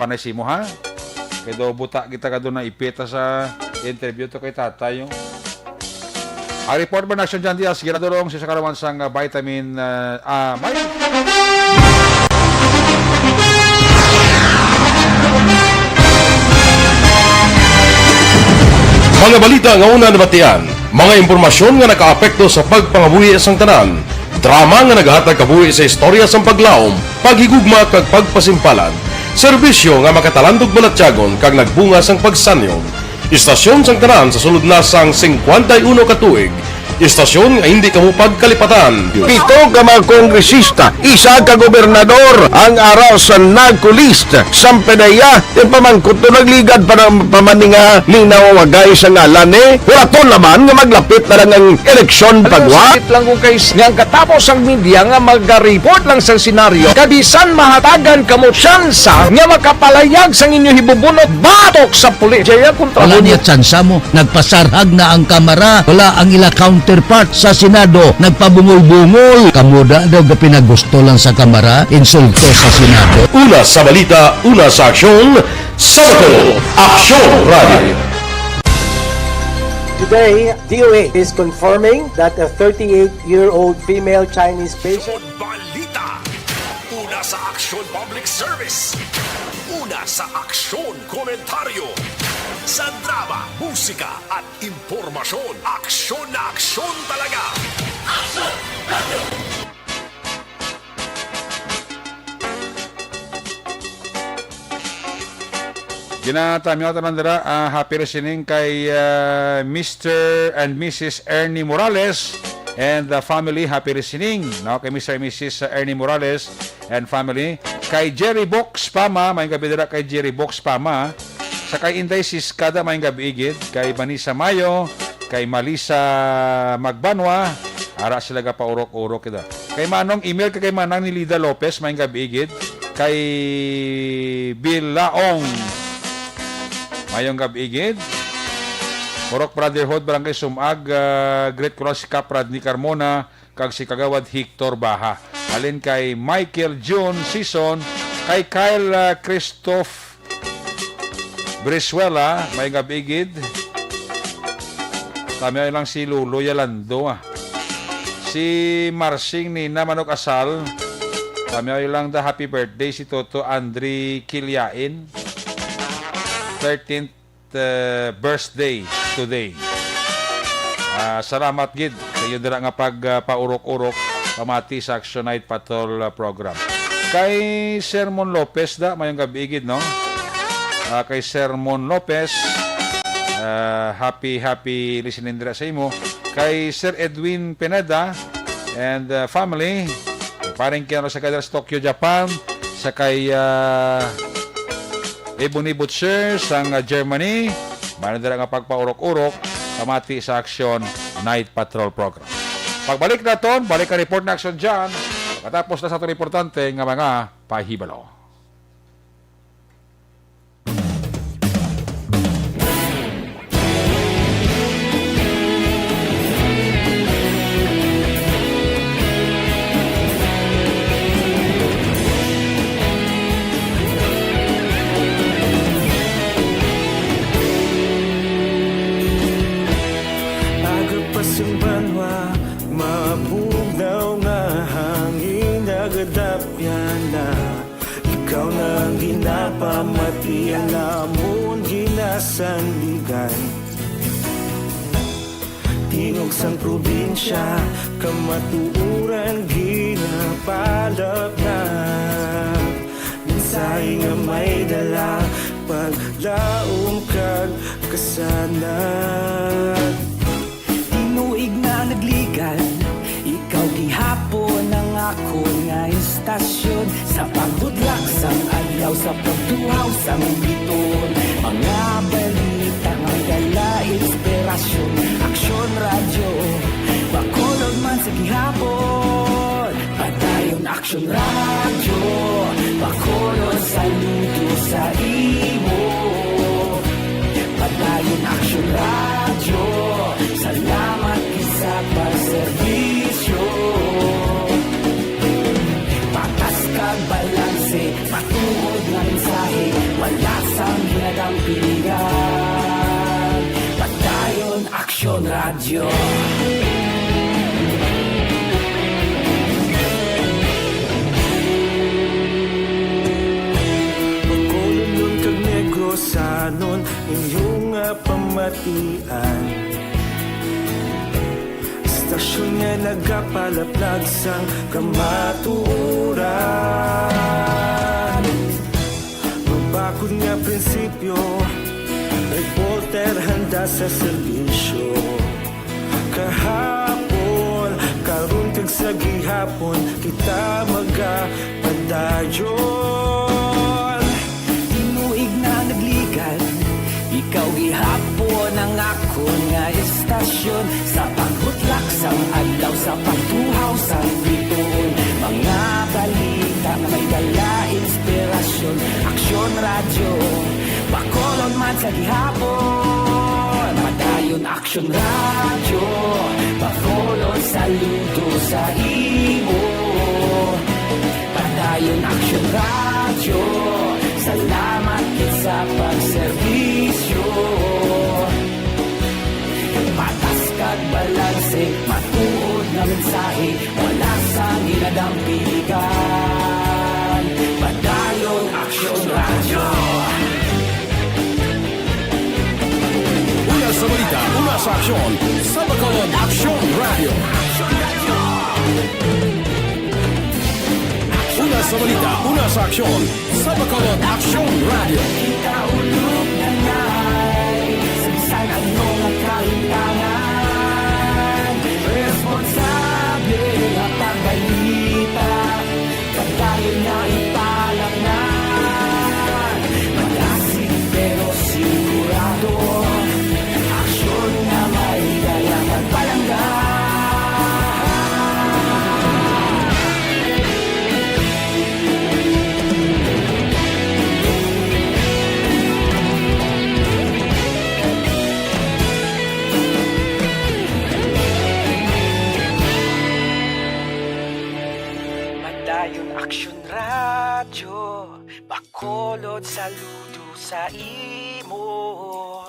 Panay simo, ha? Kay daw buta kita ka doon na ipita sa interview to kay tatay, yung ang report ba, Action John Diaz, ginadulong sa kalawan sang, ah, vitamin, ah, ah, may Mga balita nga una nabatian, mga impormasyon nga nakaapekto sa pagpangabuhi sang tanan, drama nga nagahatag kabuhi sa istorya sang paglaom, paghigugma kag pagpasimpalan, serbisyo nga makatalandog balatyagon kag nagbunga sang pagsanyog. Istasyon sang tanan sa sulod na sang singkwenta y uno ka tuig, Istasyon nga hindi kamo pagkalipatan. Pito ka mga kongresista, isa ka gobernador ang ara sa narco list. Sampanaya, yung pamangkot to nagligad pa ng pamaninga linaw wagay sa ngalan eh. Huraton naman nga maglapit na lang ang eleksyon pagwa. Sakit lang kung kay nga ang katapos ang media nga mag-report lang sa senaryo, kabisan mahatagan kamo tsansa nga makapalayag sang inyo hibubunot batok sa pulis. Jaya kontra Wala niya tsansa mo. Nagpasarhag na ang kamara. Wala ang ila counterpart sa Senado. Nagpabungol-bungol. Kamo da daw gapinagusto lang sa kamara. Insulto sa Senado. Una sa balita, una sa aksyon, Sabado, Aksyon Radio. Today, D O A is confirming that a thirty-eight-year-old female Chinese patient Balita. Una sa aksyon public service. Una sa aksyon komentaryo. Sa drama, musika at impormasyon. Aksyon na aksyon talaga. Ginatamyaw tanan dira, ah, happy listening kay, ah, Mister and Missus Ernie Morales and the family. Happy listening, no, kay Mister and Missus Ernie Morales and family. Kay Jerry Box Pama, may gabi dira kay Jerry Box Pama. Sa kay Inday Siskada, may gabi gid. Kay Vanessa Mayo, kay Malisa Magbanwa, ara sila gapaurok-urok kita. Kay Manong Emil, kay Manang Nilida Lopez, may gabi gid. Kay Bilaong, mayong gabi gid. Morok Brotherhood, Barangay Sumag, ah, greet ko lang si Kap Rodney Carmona, kag si Kagawad Hector Baha. Halin kay Michael June Sison, kay Kyle, ah, Christoph Brizuela, may gabi gid. Tamyaw lang si Lolo Yalando, ah. Si Marsing Nina Manok Asal, tamyaw lang da happy birthday si Toto Andre Kiliain. Thirteenth uh, birthday today. Ah, salamat gid sa iyo dira nga pag, ah, paurok-urok, pamati sa Action Night Patrol, ah, program. Kay Sermon Lopez da, mayong gabi gid, no? Ah, kay Sermon Lopez, ah, happy, happy listening dira sa imo. Kay Sir Edwin Pineda and, ah, family, paring Kiano sa Kadras, Tokyo, Japan, sa kay, ah, Ebony Butcher sang, ah, Germany, may dira nga pagpaurok-urok, pamati sa Action Night Patrol Program. Pagbalik naton, balik ang report na Action John. Pagkatapos na sa aton importante nga mga pahibalo. Aga pa sing banwa, mabugnaw nga hangin nagadapyan na. Ikaw na ang ginapamati, ang amon ginasandigan. Tingog sang probinsya, kamatuoran ginapalapnag. Mensahe nga may dala, paglaom kag kasanag. Tinuig na nagligad, ikaw gihapon ang akon nga istasyon. Sa pagbudlak sang adlaw, sa pagtuhaw sang biton, mga balita nga dala inspirasyon. Aksyon Radyo Bacolod man sa gihapon. Padayon Aksyon Radyo Bacolod, saludo sa imo. Padayon Aksyon Radyo, salamat gid sa pagserbisyo. Patas kag balanse, matuod nga mensahe, wala sang ginadampigan. Padayon Aksyon Radyo. Bacolodnon kag Negrosanon, inyo nga pamatian. Istasyon nga nagapalaplag sang kamatuoran. Mabakod nga prinsipyo, reporter handa sa serbisyo. Kahapon, karon kag sa gihapon, kita magapadayon. Tinuig na nagligan, ikaw gihapon ang akon nga estasyon. Sa pagbutlak sang adlaw, sa pagtuhaw sang bituon, mga balita nga may dala inspirasyon. Aksyon Radyo, Bacolod man sa gihapon. Padayon Aksyon Radyo, Bacolod, saludo sa imo. Padayon Aksyon Radyo, salamat gid sa pagserbisyo. Patas kag balanse, matuod nga mensahe, wala sang ginadampigan. Padayon Aksyon Radyo. Una sa balita, una sa aksyon, sa Bacolod Aksyon Radyo. Una sa balita, una sa aksyon, sa Bacolod Aksyon Radyo. Kaulog na ngay, sa bisan ano nga kahintangan, responsable nga pagbalita. Padayon nga ipalangan, malasig pero sigurado. Aksyon nga may dala pagpalangga. Padayon Aksyon Radyo, Bacolod, saludo sa imo.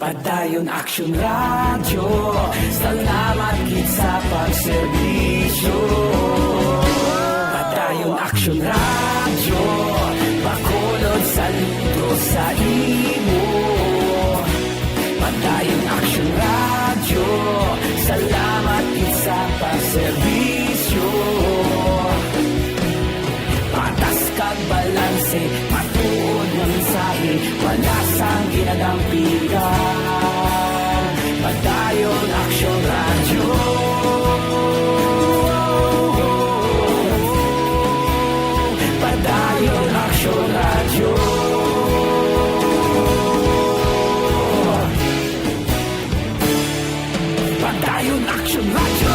Padayon Aksyon Radyo, salamat gid sa pagserbisyo. Padayon Aksyon Radyo, Bacolod, saludo sa imo. Padayon Aksyon Radyo, salamat gid sa pagserbisyo. Patas kag balanse, matuod nga mensahe, wala sang ginadampigan. Padayon Aksyon Radyo. Padayon Aksyon Radyo. Padayon Aksyon Radyo.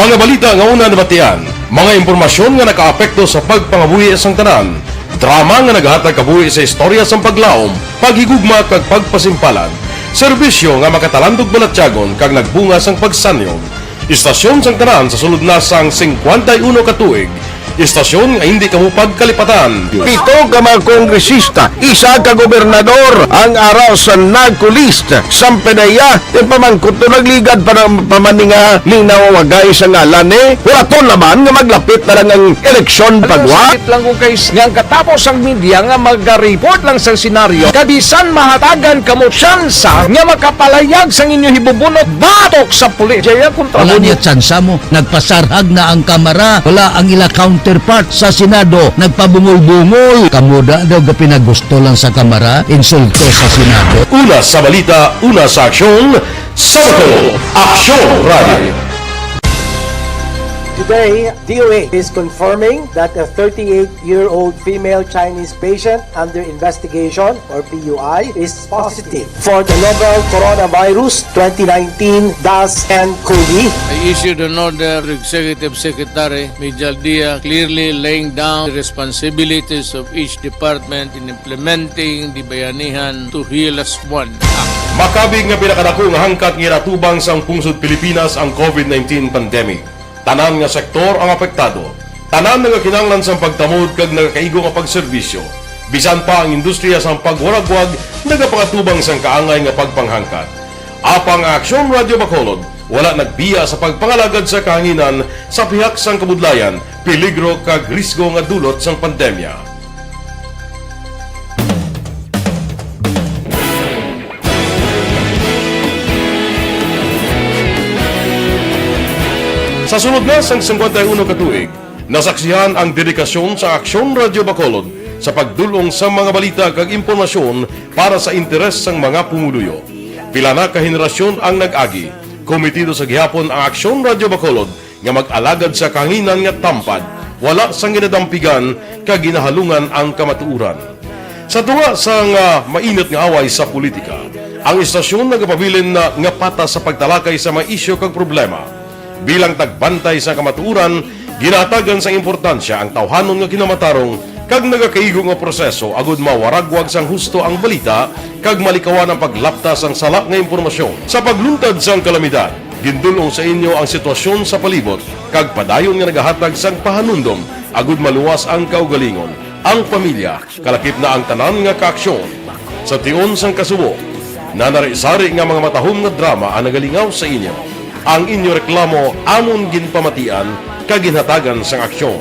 Mga balita nga una nabatian, mga impormasyon nga nakaapekto sa pagpangabuhi sang tanan, drama nga nagahatag kabuhi sa istorya sang paglaom, paghigugma kag pagpasimpalan, serbisyo nga makatalandog balatyagon kag nagbunga sang pagsanyog. Istasyon sang tanan sa sulod na sang singkwenta y uno ka tuig. Istasyon nga hindi kamo pagkalipatan. Pito ka mga kongresista, isa ka gobernador ang ara sa NARCO list. Sampanaya, ti pamangkot to nagligad pa na pa man ni nga linaw wagay sa ngalan ni. Hulaton naman nga maglapit na lang ang eleksyon pagwa. Sakit lang ko kay s-, nga ang katapos ang media nga maga-report lang sa senaryo, kabisan mahatagan kamo tsansa nga makapalayag sang inyo hibubunot batok sa pulis. Jaya kontra Wala mo. Niya tsansa mo. Nagpasarhag na ang Kamara. Wala ang ila counterpart sa Senado. Nagpabungol-bungol. Kamo da daw gapinagusto lang sa Kamara. Insulto sa Senado. Una sa balita, una sa aksyon, sa Bacolod Aksyon Radio. Today, D O H is confirming that a thirty-eight-year-old female Chinese patient under investigation, or P U I, is positive for the novel coronavirus twenty nineteen dash N cov. I issued an order to Executive Secretary Mijal Dia, clearly laying down the responsibilities of each department in implementing the Bayanihan to Heal As One Act. Makabig nga pinakadako nga hangkat nga ginatubang sang pungsod Pilipinas ang covid nineteen pandemic. Tanan nga sektor ang apektado. Tanan nagakinahanglan sang pagtamod kag nagakaigo nga pagserbisyo. Bisan pa ang industriya sang pagwaragwag nagapangatubang sang kaangay nga pagpanghangkat. Apang ang Aksyon Radio Bacolod wala nagbiya sa pagpangalagad sa kahanginan sa pihak sang kabudlayan, peligro kag risgo nga dulot sang pandemya. Sa sulod na sang singkwenta y uno ka tuig, nasaksihan ang dedikasyon sa Aksyon Radyo Bacolod sa pagdul-ong sa mga balita kag impormasyon para sa interes sang mga pumuluyo. Pila na ka henerasyon ang nag-agi. Komitido sa gihapon ang Aksyon Radyo Bacolod nga mag-alagad sa kahanginan nga tampad, wala sang ginadampigan kag ginahalungan ang kamatuoran. Sa tunga sang, ah, mainit nga away sa politika, ang istasyon nagapabilin na nga patas sa pagtalakay sa mga isyu kag problema. Bilang tagbantay sa kamatuoran, ginahatagan sang importansya ang tawhanon nga kinamatarong kag nagakaigo nga proseso agud mawaragwag sang husto ang balita kag malikawan ang paglapta sang sala nga impormasyon. Sa pagluntad sang kalamidad, gindul-ong sa inyo ang sitwasyon sa palibot kag padayon nga nagahatag sang pahanumdom agud maluwas ang kaugalingon, ang pamilya, kalakip na ang tanan nga kaaksyon. Sa tion sang kasubo, nanari-sari nga mga matahom nga drama ang nagalingaw sa inyo. Ang inyo reklamo amon ginpamatian kag ginhatagan sang aksyon.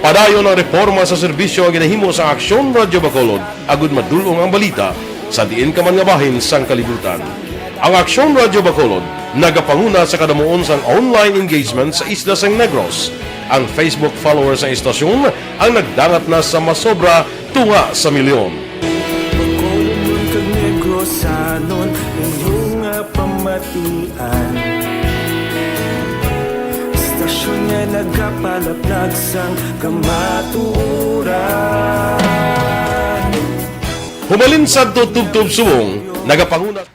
Padayon ang reporma sa serbisyo nga ginahimo sang Aksyon Radyo Bacolod agud madul-ong ang balita sa diin ka man nga bahin sang kalibutan. Ang Aksyon Radyo Bacolod nagapanguna sa kadamuon sang online engagement sa isla sang Negros. Ang Facebook followers sang istasyon ang nagdangat na sa masobra tunga sa milyon. Bacolodnon kag Negrosanon, inyo nga pamatian. Istasyon nga nagapalaplag sang kamatuoran. Humalin sadto tubtob subong, nagapanguna.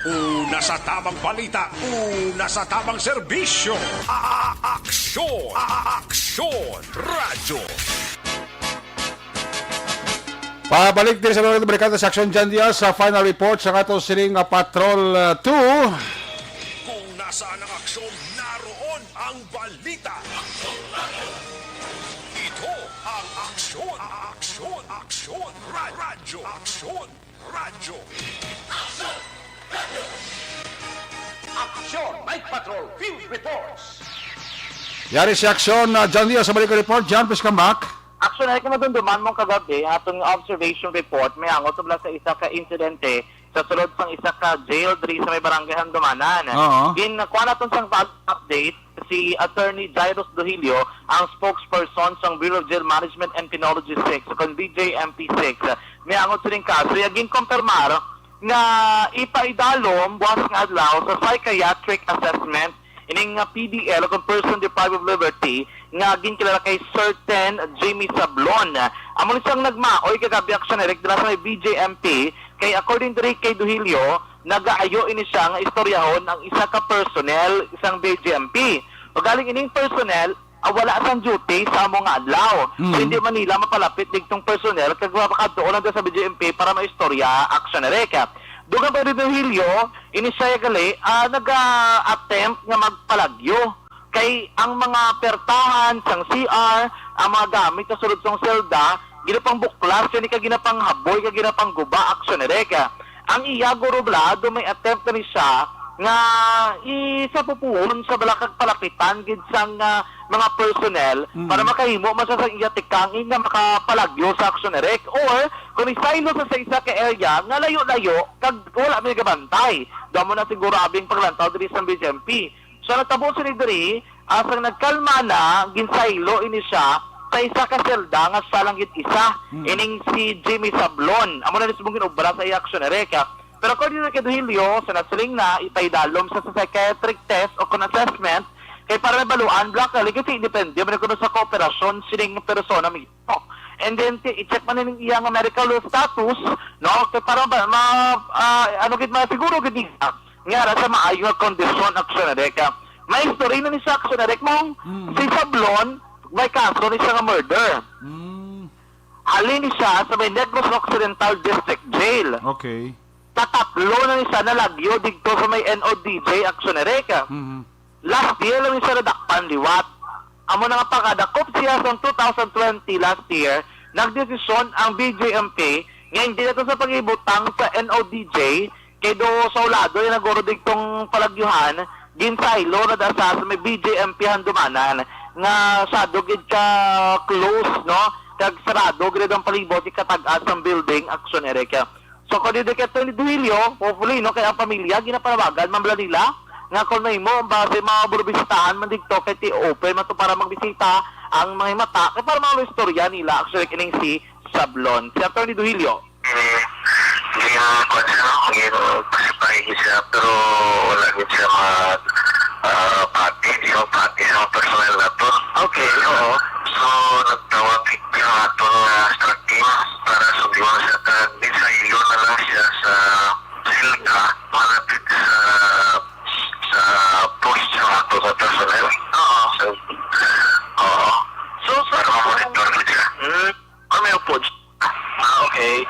Una sa tamang balita, una sa tamang serbisyo. A-, a-, aksyon, a-, a-, aksyon, radyo. Pabalik diri sa mga Amerikano sa Aksyon John Diaz sa final report sa ato sining, ah, Patrol, ah, two. Kung nasaan ang aksyon, naroon ang balita. Ito ang aksyon, aksyon, aksyon, ra-, radyo, aksyon, radyo. Aksyon, Night Patrol, Field Reports. Yari si Aksyon, ah, John Diaz sa balik report. John, please come back. Actually, kung madumduman mo kagabi, ang atong observation report, may angot tubla sa isa ka insidente sa sulod sang isa ka jail diri sa may barangay Handumanan. Oo. Gin-, kuha naton sang bag-, update si Attorney Jairus Dohilio, ang spokesperson sang Bureau of Jail Management and Penology six, kon B J M P six. May angot sining kaso, iya ginkonfirmar nga ipaidalom buwas nga adlaw sa psychiatric assessment ining nga P D L o kon person deprived of liberty nga ginkilala kay Sir Ten Jimmy Sablon. Amo ni siyang nagmaoy kagabi, Aksyon Eric, dira sa may B J M P, kay according diri kay Dohilio, nagaayo ini siya nga istoryahon ang isa ka personnel sang B J M P. Ugaling ining personnel, ah, wala sang duty sa amo nga adlaw. So, Mm. hindi man nila mapalapit digtong personnel kag makadtuon lang sa B J M P para maistorya, Aksyon Eric. Dugang pa ni Dohilio, ini siya gali, ah, naga-attempt nga magpalagyo. Kay ang mga pertahan sang C R, ang mga gamit sa sulod sang selda, ginapangbuklas, yun ka ginapanghaboy, ka ginapangguba, Aksyon Eric. Ang iya guro bala, do may attempt na ni siya nga isapupuhon sa bala kag palapitan gid sang, ah, mga personnel Mm. para makahimo man siya sa iya tikangin nga makapalagyo sa Aksyon Eric. Or kung isaylo sa, sa isa ka area nga layo-layo kag wala may gabantay, damo na siguro abing paglantaw diri sa B J M P. So, nagtabo sini diri, ah, sang nagkalma na, ginsaylo ini siya sa isa ka selda nga siya lang gid isa, Mm. ining si Jimmy Sablon. Amo na mismo ginobra sa iya, Aksyon Eric. Pero according kay Dohilio, sa nasiling na, ipaidalom sa, sa psychiatric test o kon assessment, kay para mabaluan, Black Lily, kasi depende man kuno sa kooperasyon sining persona mismo. And then, ti-, i-check man ning iya nga medical status, no? Kay para ba, ma-, ah, ano gid, masiguro gid niya nga ara sa maayo nga kondisyon, Aksyon Eric. May history na ni sa Aksyon Eric, mong Mm. si Sablon, may kaso ni siya nga murder. Mm. Halin ni siya sa may Negros Occidental District Jail. Okay. Katatlo na ni siya nalagyo didto sa may N O D J, Aksyon Eric. Mhm. Last year lang ni siya nadakpan liwat. Amo na nga pagkadakop siya sa two thousand twenty last year, nagdesisyon ang B J M P nga hindi na to sa pag-ibutang sa N O D J, kay do sa ulado yung naguro digtong palagyuhan, ginsaylo na da sa may B J M P Handumanan, nga sado gid ka close, no? Kag sarado gid ang palibot, ikatag-as sang building, Action Eric. So, according kay Attorney Duilio, hopefully, no, kay ang pamilya, ginapanawagan man bala nila nga kung mahimo, ang base mga burubistahan man dito, kay ti-open man to para magbisita ang mga himata, kay para mga istorya nila, Action Eric, ining si Sablon. Si Attorney Duilio. Mm, hindi nga kuwan siya, no? Hindi nga pasipay siya, pero wala gid siya mag, ah, pati, di magpati sa mga personnel nato. Okay, oo. So, nagtawag kita nga aton nga START team para sugdon siya, kag di sa ilo na lang siya sa Silga, malapit sa, sa post sa ato nga personnel. Oo. So, oo. So, sa para ma-monitor gid siya. Mm. Or may upod? Ah, okay.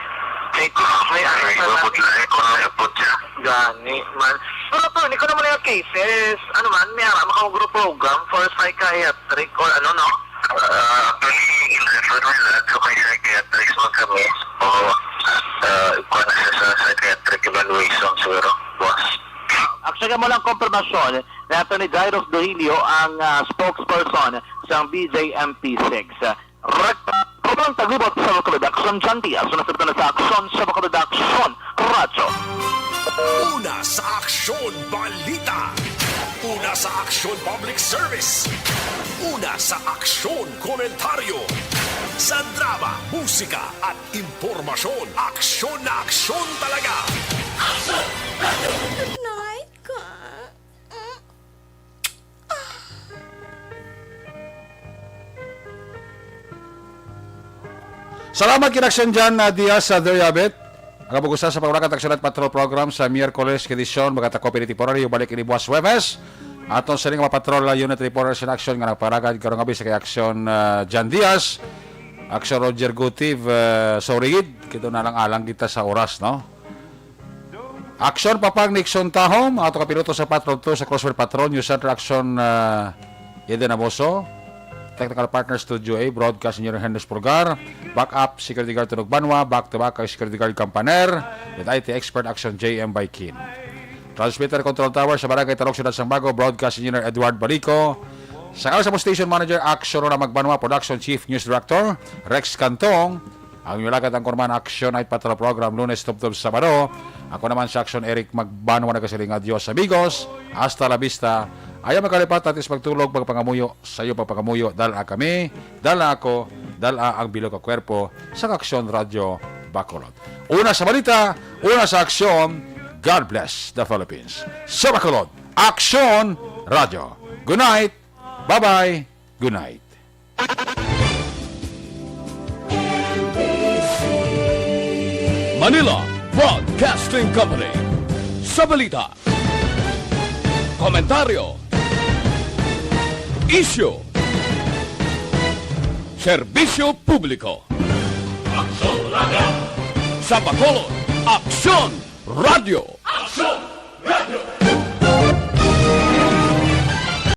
Kay kung may Ay, ano sa mabudlay ko na upod siya. Gani man. Pero, attorney, kung naman yung cases, ano man, may ara makahugro program for psychiatric or ano, no? Ah, actually, in-refer mo lahat sa may psychiatrist man kami. O, ah, ikuha na siya sa psychiatric evaluation siguro. Boss. Actually, mo lang konfirmasyon ni Attorney Jairus Dohilio, ang, ah, spokesperson sa B J M P six. Rek-, Romang Tagubot sa Bacolod Action, John Diaz, nasabtan na sa Aksyon sa Bacolod Action Radyo. Una sa Aksyon Balita. Una sa Aksyon Public Service. Una sa Aksyon Komentaryo. Sa drama, musika, at impormasyon, aksyon na aksyon talaga. Good night, ka. Salamat kay Action John, uh, Diaz sa Deriabit. Ang kabugusan sa pagulakat Action at Patrol Program sa Miyerkules nga edisyon, magkatakob ini temporary, balik ini buwas Huwebes. Aton sa mga patrol, uh, unit reporters in action nga nagparagad karong gabi sa kay Action, uh, John Diaz, Action Roger Gutiv, uh, sorry gid, kita na lang alang kita sa oras, no? Action Papang Nixon Tahom, ato kapiloto sa Patrol two sa Crossfire Patrol, News Center Action, ah, Eden Amoso, Technical Partner Studio A, Broadcast Engineer Henry Pulgar, Backup Security Guard Tunog Banwa, Back to Back kay Security Guard Campaner, with I T Expert Action J M Baikin. Transmitter Control Tower sa Barangay Talog, Siyudad sang Bago, Broadcast Engineer Edward Balico. Sa ngalan sa Station Manager, Action Rona Magbanwa, Production Chief, News Director, Rex Cantong, ang inyong lagad ang Kurman Action Night Patrol Program, Lunes tubtob Sabado. Ako naman si Action Eric Magbanwa, nagasiling, "Adios, amigos. Hasta la vista." Ayaw magkalipat, atis magtulog, magpangamuyo. Sa iyo pagpangamuyo, dala kami, dala ako, dala ang bilog ka kwerpo sa Action Radio Bacolod. Una sa balita, una sa aksyon, God bless the Philippines. Sa Bacolod, Action Radio. Good night. Bye-bye. Good night. Manila Broadcasting Company. Sa balita, komentaryo, isyu, serbisyo publiko. Aksyon Radio. Sa Bacolod, Aksyon Radio. Aksyon Radio.